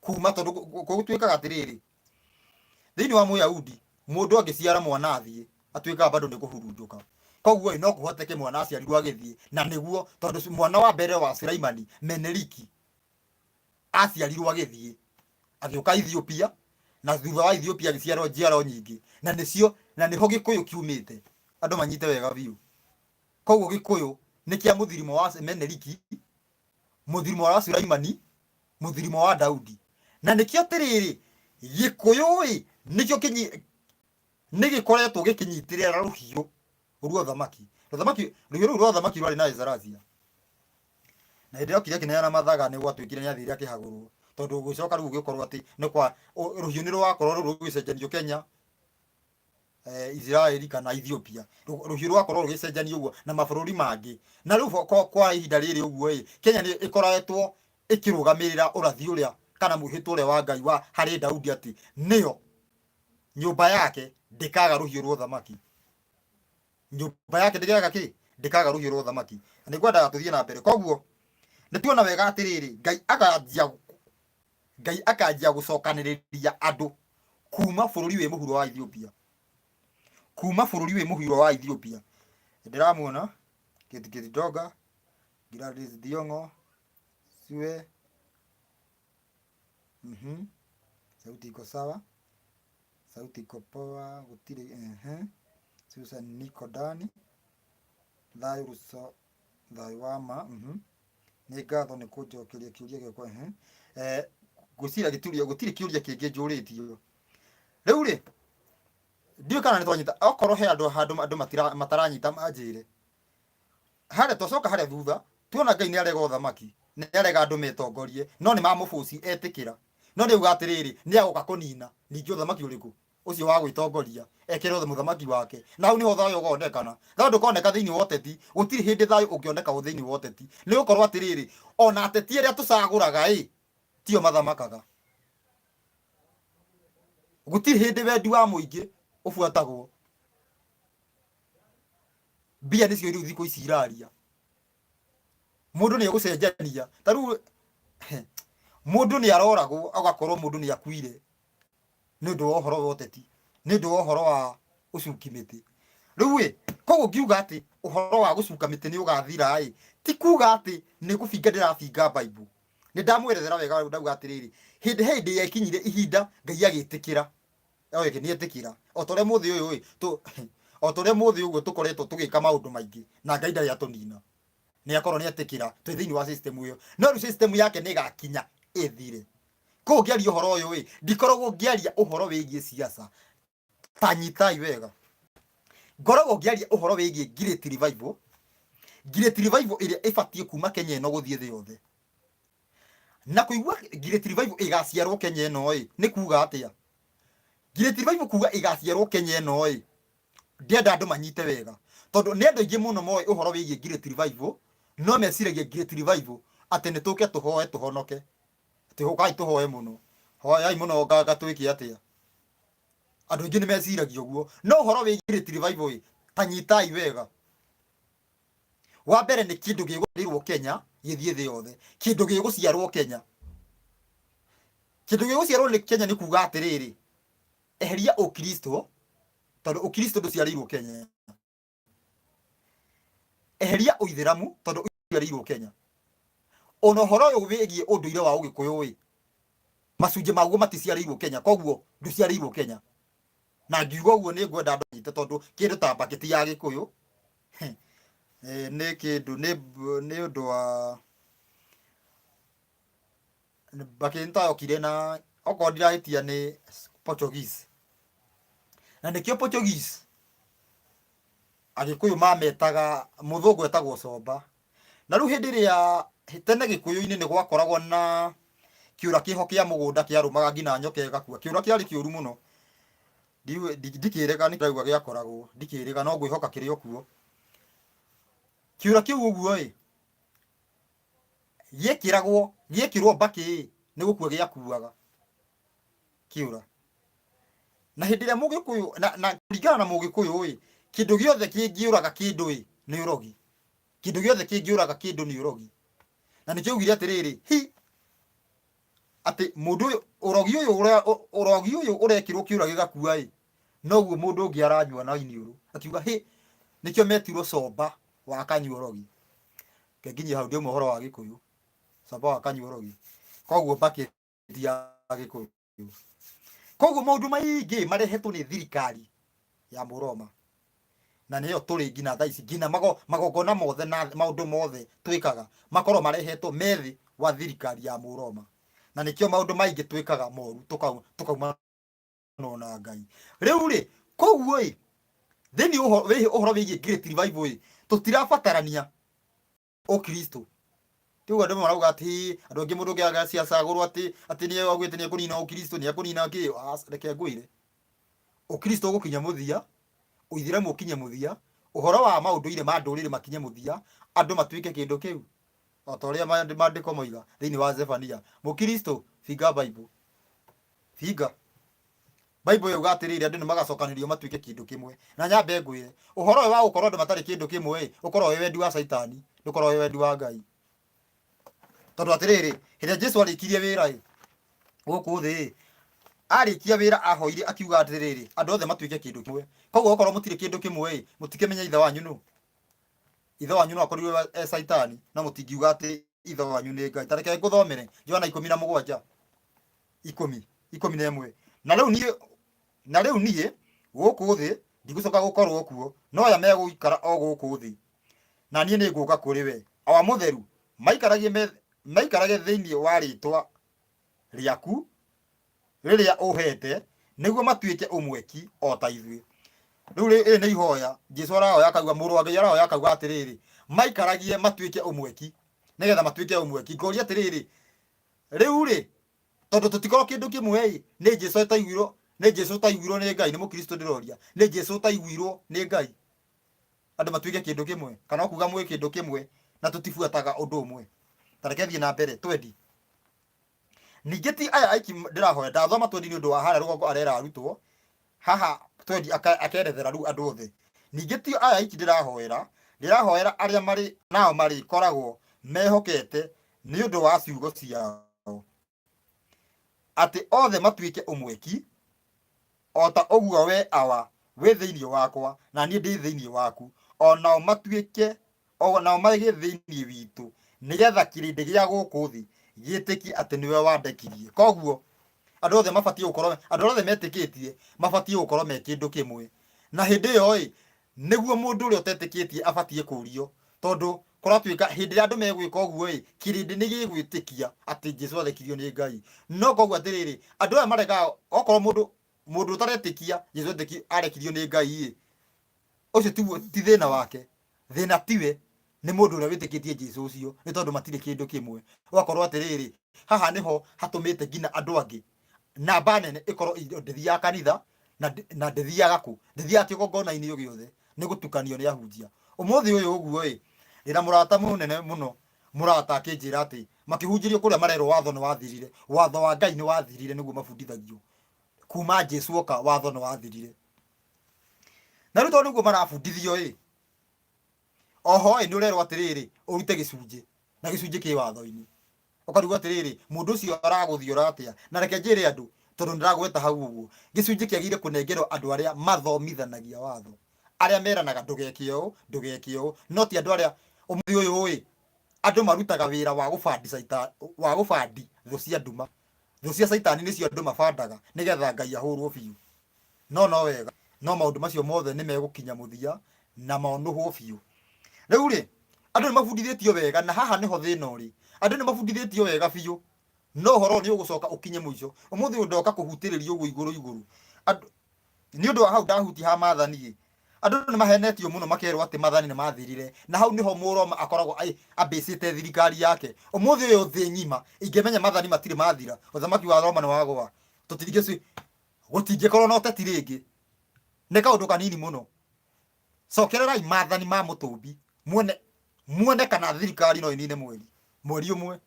kuma, tondũ gũtuĩkaga atĩrĩrĩ, thĩinĩ wa Mũyahudi, mũndũ angĩciara mwana athiĩ, atuĩkaga bado nĩ kũhurunjũka. Koguo ĩ, no kũhoteke mwana aciarirwo agĩthiĩ, na nĩguo, tondũ mwana wa mbere wa Sulaimani, Meneliki, aciarirwo agĩthiĩ, agĩũka Ethiopia, na thutha wa Ethiopia agĩciarwo njiaro nyingĩ, na nĩcio, na nĩho Gĩkũyũ kiumĩte. Andũ manyite wega biũ. Koguo Gĩkũyũ nĩ kĩa mũthirimo wa Meneliki, mũthirimo wa Sulaimani, mũthirimo wa Daudi. Na nĩkĩo atĩrĩrĩ, Gĩkũyũ-ĩ, nĩkĩo kĩnyi, nĩ gĩkoretwo gĩkĩnyitĩrĩra rũhiũ rwa ũthamaki. Ũthamaki, rũhiũ rũu rwa ũthamaki rwarĩ na Ezarasia. Na hĩndĩ ĩrĩa okire akĩneana mathaga nĩ gwatuĩkire nĩ athire akĩhagũrwo. Tondũ gũgĩcoka rĩu gũgĩkorwo atĩ nĩ kwa, rũhiũ nĩ rwakorwo rũu rũgĩcenjanio Kenya, Isiraeli kana Ethiopia. Rũhiũ rwakorwo rũgĩcenjanio ũguo na mabũrũri mangĩ. Na rĩu kwa ihinda rĩrĩ ũguo ĩ, Kenya nĩ ĩkoretwo ĩkĩrũgamĩrĩra ũrathi ũrĩa kana mwĩhĩtwa ũrĩa wa Ngai wa harĩ Daudi atĩ nĩyo nyũmba yake ndĩkaga rũhiũ rwa ũthamaki. Nyũmba yake ndĩkaga kĩ? Ndĩkaga rũhiũ rwa ũthamaki. Na nĩ ngwendaga tũthiĩ na mbere. Koguo nĩ tuona wega atĩrĩrĩ, Ngai akanjia Ngai akanjia gũcokanĩrĩria andũ kuma bũrũri wĩ mũhuro wa Ethiopia. Kuma bũrũri wĩ mũhuro wa Ethiopia. Ndĩramuona Kate Kate Doga, Gladys Thiong'o, Sue. Sauti iko sawa. Sauti iko poa, gũtirĩ ehe. Susan Niko Dani. Thayũ Ruco, thayũ wa ma. Nĩ ngatho nĩ kũnjokeria kĩũria gĩakwa. Eh, ngwĩciria gĩtirĩ gũtirĩ kĩũria kĩngĩ njũrĩtio. Rĩu rĩ, ndiũĩ kana nĩ twanyita, okorwo he andũ handũ andũ mataranyita manjĩre. Harĩa twacoka harĩa thutha, tuona Ngai nĩ arega ũthamaki, nĩ arega andũ metongorie, no nĩ mamũbũci etĩkĩra. No nĩ auga atĩrĩrĩ, nĩ agoka kũnina ningĩ ũthamaki ũrĩkũ? Ũcio wa gwĩtongoria, ekĩre mũthamaki wake. Na hau nĩho thayũ ũkonekana. Thayũ ndũkoneka thĩinĩ wa ũteti, gũtirĩ hĩndĩ thayũ ũngĩoneka thĩinĩ wa ũteti. Nĩ gũkorwo atĩrĩrĩ, ona ateti arĩa tũcagũraga ĩ, tio mathamakaga. Gũtirĩ hĩndĩ wendi wa mũingĩ ũbuatagwo. Mbia nĩcio rĩu thikũ ici iraria. Mũndũ nĩ egũcenjania. Ta rĩu mũndũ nĩ aroragwo agakorwo mũndũ nĩ akuire nĩ ũndũ wa ũhoro wa ũteti, nĩ ũndũ wa ũhoro wa ũcuki mĩtĩ. Rĩu ĩ, koguo ngiuga atĩ ũhoro wa gũcuka mĩtĩ nĩ ũgathira ĩ, ti kuga atĩ nĩ gũbinga ndĩrabinga Bible. Nĩ ndamwerethera wega ndauga atĩrĩrĩ, hĩndĩ he hĩndĩ yakinyire ihinda Ngai agĩtĩkĩra. Oĩ nĩ etĩkĩra. O ta ũrĩa mũthĩ ũyũ ĩ, o ta ũrĩa mũthĩ ũguo tũkoretwo tũgĩka maũndũ maingĩ na Ngai ndarĩ atũnina. Nĩ akorwo nĩ etĩkĩra twĩ thĩinĩ wa system ĩyo. No rĩu system yake nĩ ĩgakinya ĩthire. Koguo ngĩaria ũhoro ũyũ ĩ, ndikoragwo ngĩaria ũhoro wĩgiĩ siasa. Ta nyitai wega. Ngoragwo ngĩaria ũhoro wĩgiĩ Great Revival. Great Revival ĩrĩa ĩbatiĩ kuma Kenya ĩno gũthiĩ thĩ yothe. Na kũigua Great Revival ĩgaciarwo Kenya ĩno ĩ, nĩ kuga atĩa? Great Revival kuga ĩgaciarwo Kenya ĩno ĩ, ndĩrenda andũ manyite wega. Tondũ nĩ andũ aingĩ mũno moĩ ũhoro wĩgiĩ Great Revival, no meciragia Great Revival atĩ nĩ tũke tũhoe tũhonoke. Atĩ ũkai tũhoe mũno. Hoyai mũno nganga twĩke atĩa? Andũ aingĩ nĩ meciragia ũguo. No ũhoro wĩgiĩ Great Revival ĩ, ta nyitai wega. Wa mbere nĩ kĩndũ gĩgũciarĩrwo Kenya gĩthiĩ thĩ yothe. Kĩndũ gĩgũciarwo Kenya. Kĩndũ gĩgũciarwo nĩ Kenya nĩ kuga atĩrĩrĩ, eheria ũkristo, tondũ ũkristo ndũciarĩirwo Kenya. Eheria ũithĩramu tondũ ũciarĩirwo Kenya. Ona ũhoro ũyũ wĩgiĩ ũndũire wa ũgĩkũyũ ĩ, macunjĩ maguo maticiarĩirwo Kenya, koguo ndũciarĩirwo Kenya. Na ngiuga ũguo nĩ ngwenda andũ manyite tondũ kĩndũ ta mbaketi ya gĩkũyũ nĩ kĩndũ nĩ ũndũ wa mbaketi nĩ ta yokire na okorwo ndirahĩtia nĩ Portuguese. Na nĩkĩo Portuguese Agĩkũyũ mametaga mũthũngũ etagwo comba. Na rĩu hĩndĩ ĩrĩa tene gĩkũyũ-inĩ nĩ gwakoragwo na kĩũra kĩho kĩa mũgũnda kĩarũmaga nginya nyoka ĩgakua. Kĩũra kĩarĩ kĩũru mũno. Ndikĩrega nĩ ndĩrauga gĩakoragwo, ndikĩrega no ngwĩhoka kĩrĩ o kuo. Kĩũra kĩu ũguo ĩ, gĩekĩragwo, gĩekĩrwo mbakĩ ĩ, nĩ gũkua gĩakuaga kĩũra. Na hĩndĩ ĩrĩa mũgĩkũyũ, na kũringana na mũgĩkũyũ ĩ, kĩndũ gĩothe kĩngĩũraga kĩndũ ĩ, nĩ ũrogi. Kĩndũ gĩothe kĩngĩũraga kĩndũ nĩ ũrogi. Na nĩkĩo augire atĩrĩrĩ, hi, atĩ mũndũ ũyũ, ũrogi ũyũ ũrĩa, ũrogi ũyũ ũrekĩrwo kĩũra gĩgakua ĩ, noguo mũndũ ũngĩ aranyua na iniũrũ. Akiuga hĩ, nĩkĩo metirwo comba wa kanyua ũrogi. Reke nginyie hau ndiauma ũhoro wa gĩkũyũ. Comba wa kanyua ũrogi. Koguo mbaketi ya gĩkũyũ. Koguo maũndũ maingĩ marehetwo nĩ thirikari ya Mũroma. Na nĩyo tũrĩ nginya thaa ici, nginya magongona mothe na maũndũ mothe twĩkaga makorwo marehetwo me thĩ wa thirikari ya Mũroma. Na nĩkĩo maũndũ maingĩ twĩkaga moru tũkauma na Ngai. Rĩu rĩ, koguo ĩ, thĩinĩ ũhoro wĩgiĩ Great Revival ĩ, tũtirabatarania Ũkristo. Ti ũguo andũ marauga atĩ andũ angĩ mũndũ ũngĩ agacagũrwo atĩ atĩ nĩ augĩte nĩ ekũnina Ũkristo, nĩ ekũnina kĩ, reke ngwĩre. Ũkristo ũgũkinya mũthia, Ũithĩramu ũkinye mũthia, ũhoro wa maũndũire ma ndũrĩrĩ makinye mũthia, andũ matuĩke kĩndũ kĩu. O ta ũrĩa maandĩko moiga thĩinĩ wa Zefania. Mũkristo, binga Bible. Binga. Bible yauga atĩrĩrĩ, andũ nĩ magacokanĩrio matuĩke kĩndũ kĩmwe. Na nyambe ngwĩre, ũhoro ũyũ wa gũkorwo andũ matarĩ kĩndũ kĩmwe ĩ, ũkoragwo wĩ wendi wa Caitani, ndũkoragwo wĩ wendi wa Ngai. Tondũ atĩrĩrĩ, hĩndĩ ĩrĩa Jesu arĩkirie wĩra ĩ, gũkũ thĩ ĩ, arĩkia wĩra ahoire akiuga atĩrĩrĩ, andũ othe matuĩke kĩndũ kĩmwe. Koguo okorwo mũtirĩ kĩndũ kĩmwe ĩ, mũtikĩmenya ithe wanyu nũ. Ithe wanyu no akorirwo e Caitani, no mũtingiuga atĩ ithe wanyu nĩ Ngai. Ta reke ngũthomere Johana 17. 11. Na rĩu niĩ, na rĩu niĩ gũkũ thĩ ndigũcoka gũkorwo kuo, no aya megũikara o gũkũ thĩ, na niĩ nĩngũũka kũrĩ we. Awa Mũtheru, maikaragie me, maikarage thĩinĩ wa rĩĩtwa rĩaku rĩrĩa ũheete, nĩguo matuĩke ũmwe ki o ta ithuĩ. Rĩu rĩ nĩ ihoya Jesu arahoya akauga, mũrũ wa Ngai arahoya akauga atĩrĩrĩ, maikaragie matuĩke ũmwe ki, nĩgetha matuĩke ũmwe ki. Ngoria atĩrĩrĩ, Rĩu rĩ, tondũ tũtikorwo kĩndũ kĩmwe ĩ, nĩ Jesu ũtaiguirwo, nĩ Jesu ũtaiguirwo nĩ Ngai, nĩ mũkristo ndĩroria, nĩ Jesu ũtaiguirwo nĩ Ngai? Andũ matuĩke kĩndũ kĩmwe, kana ũkuga mwĩ kĩndũ kĩmwe na tũtibuataga ũndũ ũmwe? Ta reke thiĩ na mbere, twendi. Ningĩ ti aya aiki ndĩrahoya, ndathoma twendi nĩ ũndũ wa harĩa rũgongo arera arutwo, haha twendi akerethera rĩu andũ othe. Ningĩ ti aya aiki ndĩrahoera, ndĩrahoera arĩa marĩ nao marĩkoragwo mehokete nĩ ũndũ wa ciugo ciao, atĩ othe matuĩke ũmwe ki, o ta ũguo wee Awa wĩ thĩinĩ wakwa na niĩ ndĩ thĩinĩ waku, o nao matuĩke o nao magĩe thĩinĩ witũ, nĩgetha kĩrĩndĩ gĩa gũkũ thĩ gĩtĩkie atĩ nĩwe wandekirie. Koguo andũ othe mabatiĩ gũkorwo, andũ othe metĩkĩtie mabatiĩ gũkorwo me kĩndũ kĩmwe. Na hĩndĩ ĩyo ĩ, nĩguo mũndũ ũrĩa ũtetĩkĩtie abatiĩ kũrio, tondũ kũratuĩka hĩndĩ ĩrĩa andũ megwĩka ũguo ĩ, kĩrĩndĩ nĩ gĩgwĩtĩkia atĩ Jesu arekirio nĩ Ngai. No koguo atĩrĩrĩ, andũ aya maregaga okorwo mũndũ mũndũ ũtaretĩkia Jesu arekirio nĩ Ngai ĩ, ũcio tiguo ti thĩna wake. Thĩna tiwe, nĩ mũndũ ũrĩa wĩtĩkĩtie Jesu ũcio, nĩ tondũ matirĩ kĩndũ kĩmwe. Ũgakorwo atĩrĩrĩ, haha nĩho hatũmĩte nginya andũ angĩ namba nene ĩkorwo ndĩthiaga kanitha na na ndĩthiaga kũ, ndĩthiaga kĩgongona-inĩ o gĩothe, nĩ gũtukanio nĩ ahunjia. Ũmũthĩ ũyũ ũguo ĩ, ndĩna mũrata mũnene mũno, mũrata akĩnjĩra atĩ makĩhunjĩrio kũrĩa marerwo watho nĩ wathirire, watho wa Ngai nĩ wathirire nĩguo mabundithagio. Kuma Jesu oka watho nĩ wathirire. Na rĩu tondũ nĩguo marabundithio ĩ, oho ĩ nĩ ũrerwo atĩrĩrĩ ũrute gĩcunjĩ na gĩcunjĩ kĩ watho-inĩ, ũkarigwo atĩrĩrĩ mũndũ ũcio aragũthiora atĩa. Na reke njĩre andũ tondũ nĩndĩragweta hau ũguo, gĩcunjĩ kĩagĩrĩire kũnengerwo andũ arĩa mathomithanagia watho, arĩa meranaga ndũgeke ũũ ndũgeke ũũ, no ti andũ arĩa ũmũthĩ ũyũ ĩ andũ marutaga wĩra wa gũbandi caita, wa gũbandi thũ cia nduma, thũ cia caitani nĩcio andũ mabandaga nĩgetha Ngai ahũrwo biũ. No no wega, no maũndũ macio mothe nĩ megũkinya mũthia na monũhwo biũ. Rĩu rĩ, andũ nĩ mabundithĩtio wega, na haha nĩho thĩna ũrĩ. Andũ nĩ mabundithĩtio wega biũ, no ũhoro ũyũ nĩ ũgũcoka ũkinye mũico. Ũmũthĩ ũyũ ndoka kũhutĩrĩria ũguo igũrũ igũrũ. Andũ, nĩ ũndũ wa hau ndahutia ha maathani ĩ, andũ nĩ mahenetio mũno makerwo atĩ maathani nĩ mathirire, na hau nĩho Mũroma akoragwo ambĩcĩte thirikari yake. Ũmũthĩ ũyũ thĩ ng'ima ingĩmenya maathani matirĩ mathira, ũthamaki wa Roma nĩ wagũa, tũtingĩ gũtingĩkorwo na ũteti rĩngĩ. Nĩ kaũndũ kanini mũno. Cokererai maathani ma mũtũmbi muone muone kana thirikari no ĩnine mweri mweri ũmwe.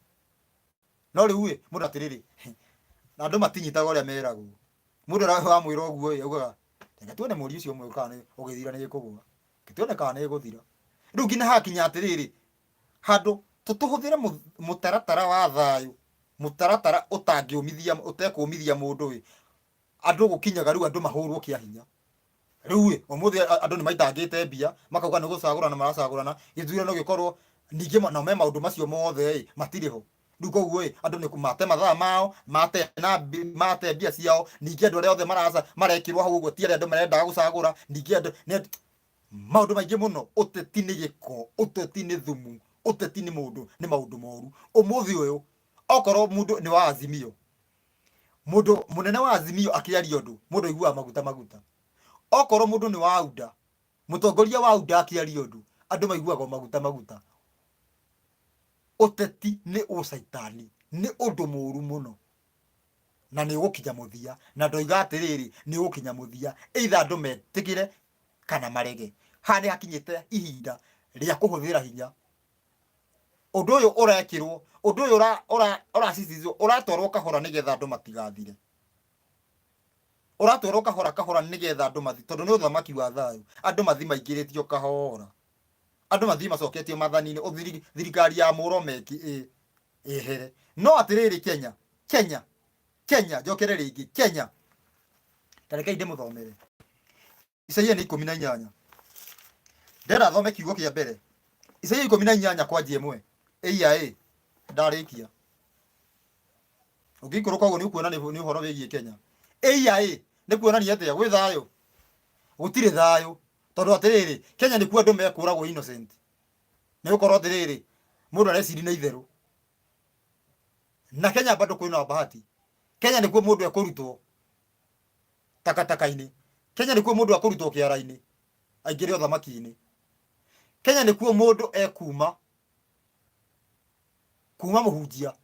No rĩu ĩ mũndũ atĩrĩrĩ, na andũ matinyitaga ũrĩa meragwo. Mũndũ wamwĩra ũguo ĩ augaga reke tuone mweri ũcio ũmwe kana ũgĩthira nĩ ĩkũgũa, reke tuone kana nĩ ĩgũthira. Rĩu nginya hakinya atĩrĩrĩ, handũ tũtũhũthĩre mũtaratara wa thayũ, mũtaratara ũtangĩũmithia ũtekũmithia mũndũ ĩ, andũ gũkinyaga rĩu andũ mahũrwo kĩa hinya. Rĩu ĩ, ũmũthĩ andũ nĩ maitangĩte mbia, makauga nĩ gũcagũrana maracagũrana, gĩthurano gĩkorwo ningĩ nao me maũndũ macio mothe ĩ, matirĩ ho. Rĩu koguo ĩ, andũ nĩ mate mathaa mao, mate na mate mbia ciao, ningĩ andũ arĩa othe maraca marekĩrwo hau ũguo ti arĩa andũ marendaga gũcagũra, ningĩ andũ nĩ maũndũ maingĩ mũno. Ũteti nĩ gĩko, ũteti nĩ thumu, ũteti nĩ mũndũ nĩ maũndũ moru. Ũmũthĩ ũyũ okorwo mũndũ nĩ wa Azimio, mũndũ mũnene wa Azimio akĩaria ũndũ, mũndũ aiguaga maguta maguta. Okorwo mũndũ nĩ wa UDA, mũtongoria wa UDA akĩaria ũndũ, andũ maiguaga o maguta maguta. Ũteti nĩ ũcaitani, nĩ ũndũ mũru mũno, na nĩ ũgũkinya mũthia. Na ndoiga atĩrĩrĩ, nĩ ũgũkinya mũthia, either andũ metĩkĩre kana marege. Haha nĩ hakinyĩte ihinda rĩa kũhũthĩra hinya. Ũndũ ũyũ ũrekĩrwo, ũndũ ũyũ ũracicithio, ũratwarwo kahora nĩgetha andũ matigathire. Ũratwarwo kahora kahora nĩgetha andũ mathi, tondũ nĩ ũthamaki wa thayũ, andũ mathi maingĩrĩtio kahora. Andũ mathiĩ macoketio maathani-inĩ, thirikari ya Mũroma ĩhere. No atĩrĩrĩ Kenya, Kenya, Kenya, njokere rĩngĩ, Kenya. Ta rekei ndĩmũthomere. Isaia nĩ 18. Ndĩrenda thome kiugo kĩa mbere. Isaia 18 kwanjia ĩmwe. Ĩiya ĩ, ndarĩkia. Ũngĩikũrũka ũguo nĩ ũkuona nĩ ũhoro wĩgiĩ Kenya. Ĩiya ĩ, nĩ kuonania atĩa? Gwĩ thayũ? Gũtirĩ thayũ. Tondũ atĩrĩrĩ, Kenya nĩkuo andũ mekũragwo innocent. Nĩ gũkorwo atĩrĩrĩ, mũndũ areciri na itherũ. Na Kenya bado kwĩna bahati. Kenya nĩkuo mũndũ ekũrutwo takataka-inĩ. Kenya nĩkuo mũndũ ekũrutwo kĩara-inĩ aingĩre ũthamaki-inĩ. Kenya nĩkuo mũndũ ekuma kuma mũhunjia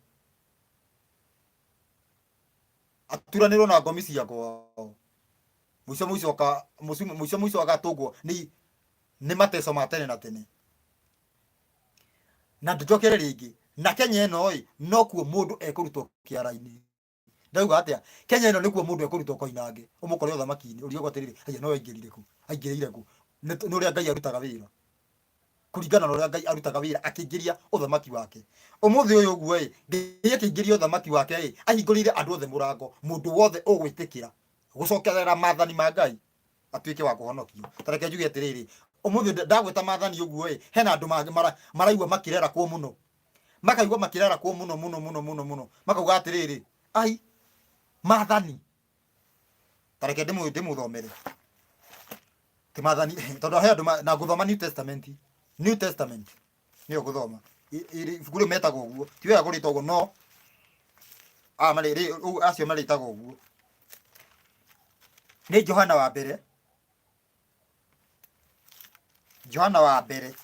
aturanĩrwo na ngomi cia kwao, mũico mũico ka mũico mũico agatũngwo nĩ mateco ma tene na tene. Na njokere rĩngĩ, na Kenya ĩno ĩ nokuo mũndũ ekũrutwo kĩara-inĩ. Ndauga atĩa? Kenya ĩno nĩkuo mũndũ ekũrutwo koinange, ũmũkore ũthamaki-inĩ, ũrigagwo atĩrĩrĩ, haiya no aingĩrire kũ? Aingĩrĩire kũ? Nĩ ũrĩa Ngai arutaga wĩra. Kũringana na ũrĩa Ngai arutaga wĩra akĩingĩria ũthamaki wake. Ũmũthĩ ũyũ ũguo ĩ, Ngai akĩingĩria ũthamaki wake ĩ, ahingũrĩire andũ othe mũrango, mũndũ wothe ũgwĩtĩkĩra gũcokerera maathani ma Ngai atuĩke wa kũhonokio. Ta reke njuge atĩrĩrĩ, ũmũthĩ ndagweta maathani ũguo ĩ, hena andũ maraigua makĩrarakwo mũno. Makaigua makĩrarakwo mũno mũno mũno mũno mũno. Makauga atĩrĩrĩ, ai, maathani. Ta reke ndĩmũthomere. Ti maathani, tondũ he andũ na ngũthoma New Testament. New Testament nĩyo ngũthoma. Ibuku rĩu metagwo ũguo. Ti wega kũrĩta ũguo no aya marĩ, acio marĩtaga ũguo. Nĩ Johana wa mbere. Johana wa mbere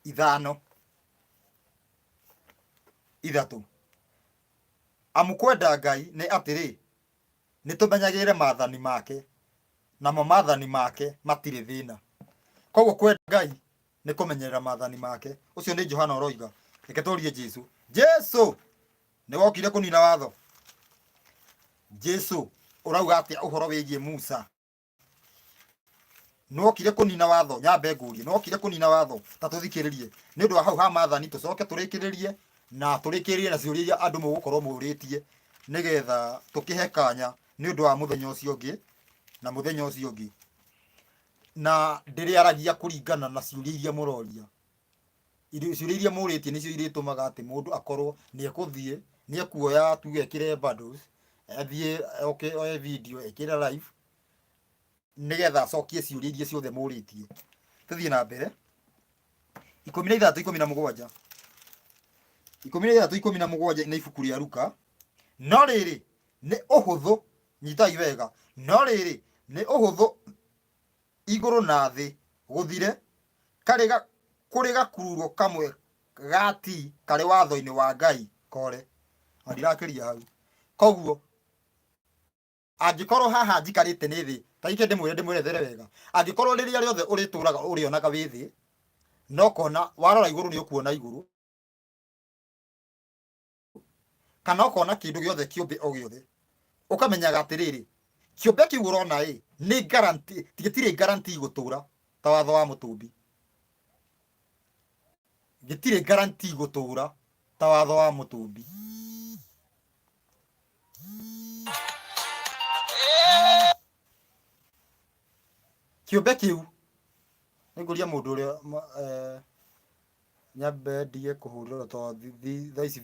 5:3. Amu kwenda Ngai nĩ atĩrĩ, nĩ tũmenyagĩrĩre maathani make, namo maathani make matirĩ thĩna. Koguo kwenda Ngai nĩ kũmenyerera maathani make. Ũcio nĩ Johana ũroiga. Reke tũrie Jesu. Jesu, nĩ wokire kũnina watho? Jesu, ũrauga atĩa ũhoro wĩgiĩ Musa? Nĩwokire kũnina watho? Nyambe ngũrie, nĩwokire kũnina watho? Ta tũthikĩrĩrie nĩ ũndũ wa hau ha maathani, tũcoke tũrĩkĩrĩrie na tũrĩkĩrĩrie na ciũria iria andũ mũgũkorwo mũrĩtie, nĩgetha tũkĩhe kanya nĩ ũndũ wa mũthenya ũcio ũngĩ na mũthenya ũcio ũngĩ. Na ndĩrĩaragia kũringana na ciũria iria mũroria. Ciũria iria mũrĩtie nĩcio irĩtũmaga atĩ mũndũ akorwo nĩ ekũthiĩ, nĩ ekuoya tuge ekĩre bundles, athiĩ oke oe video ekĩre live, nĩgetha acokie ciũria iria ciothe mũrĩtie. Tũthiĩ na mbere. 16:17. 16:17 nĩ ibuku rĩa Luka. No rĩrĩ, nĩ ũhũthũ, nyitai wega, no rĩrĩ, nĩ ũhũthũ igũrũ na thĩ gũthire, karĩ kũrĩ gakururo kamwe ga T karĩ watho-inĩ wa Ngai kore. Na ndirakĩria hau. Koguo, angĩkorwo haha njikarĩte nĩ thĩ, ta reke ndĩmwĩre ndĩmwerethere wega, angĩkorwo rĩrĩa rĩothe ũrĩtũraga ũrĩonaga wĩ thĩ, na ũkona, warora igũrũ nĩ ũkuona igũrũ, kana ũkona kĩndũ gĩothe kĩũmbe o gĩothe, ũkamenyaga atĩrĩrĩ, kĩũmbe kĩu ũrona ĩ, nĩ guarantee, gĩtirĩ guarantee gũtũra ta watho wa mũtũmbi. Gĩtirĩ guarantee gũtũra ta watho wa mũtũmbi. Kĩũmbe kĩu, nĩngũria mũndũ ũrĩa nyambe ndige kũhũrĩrwo tondũ thaa ici.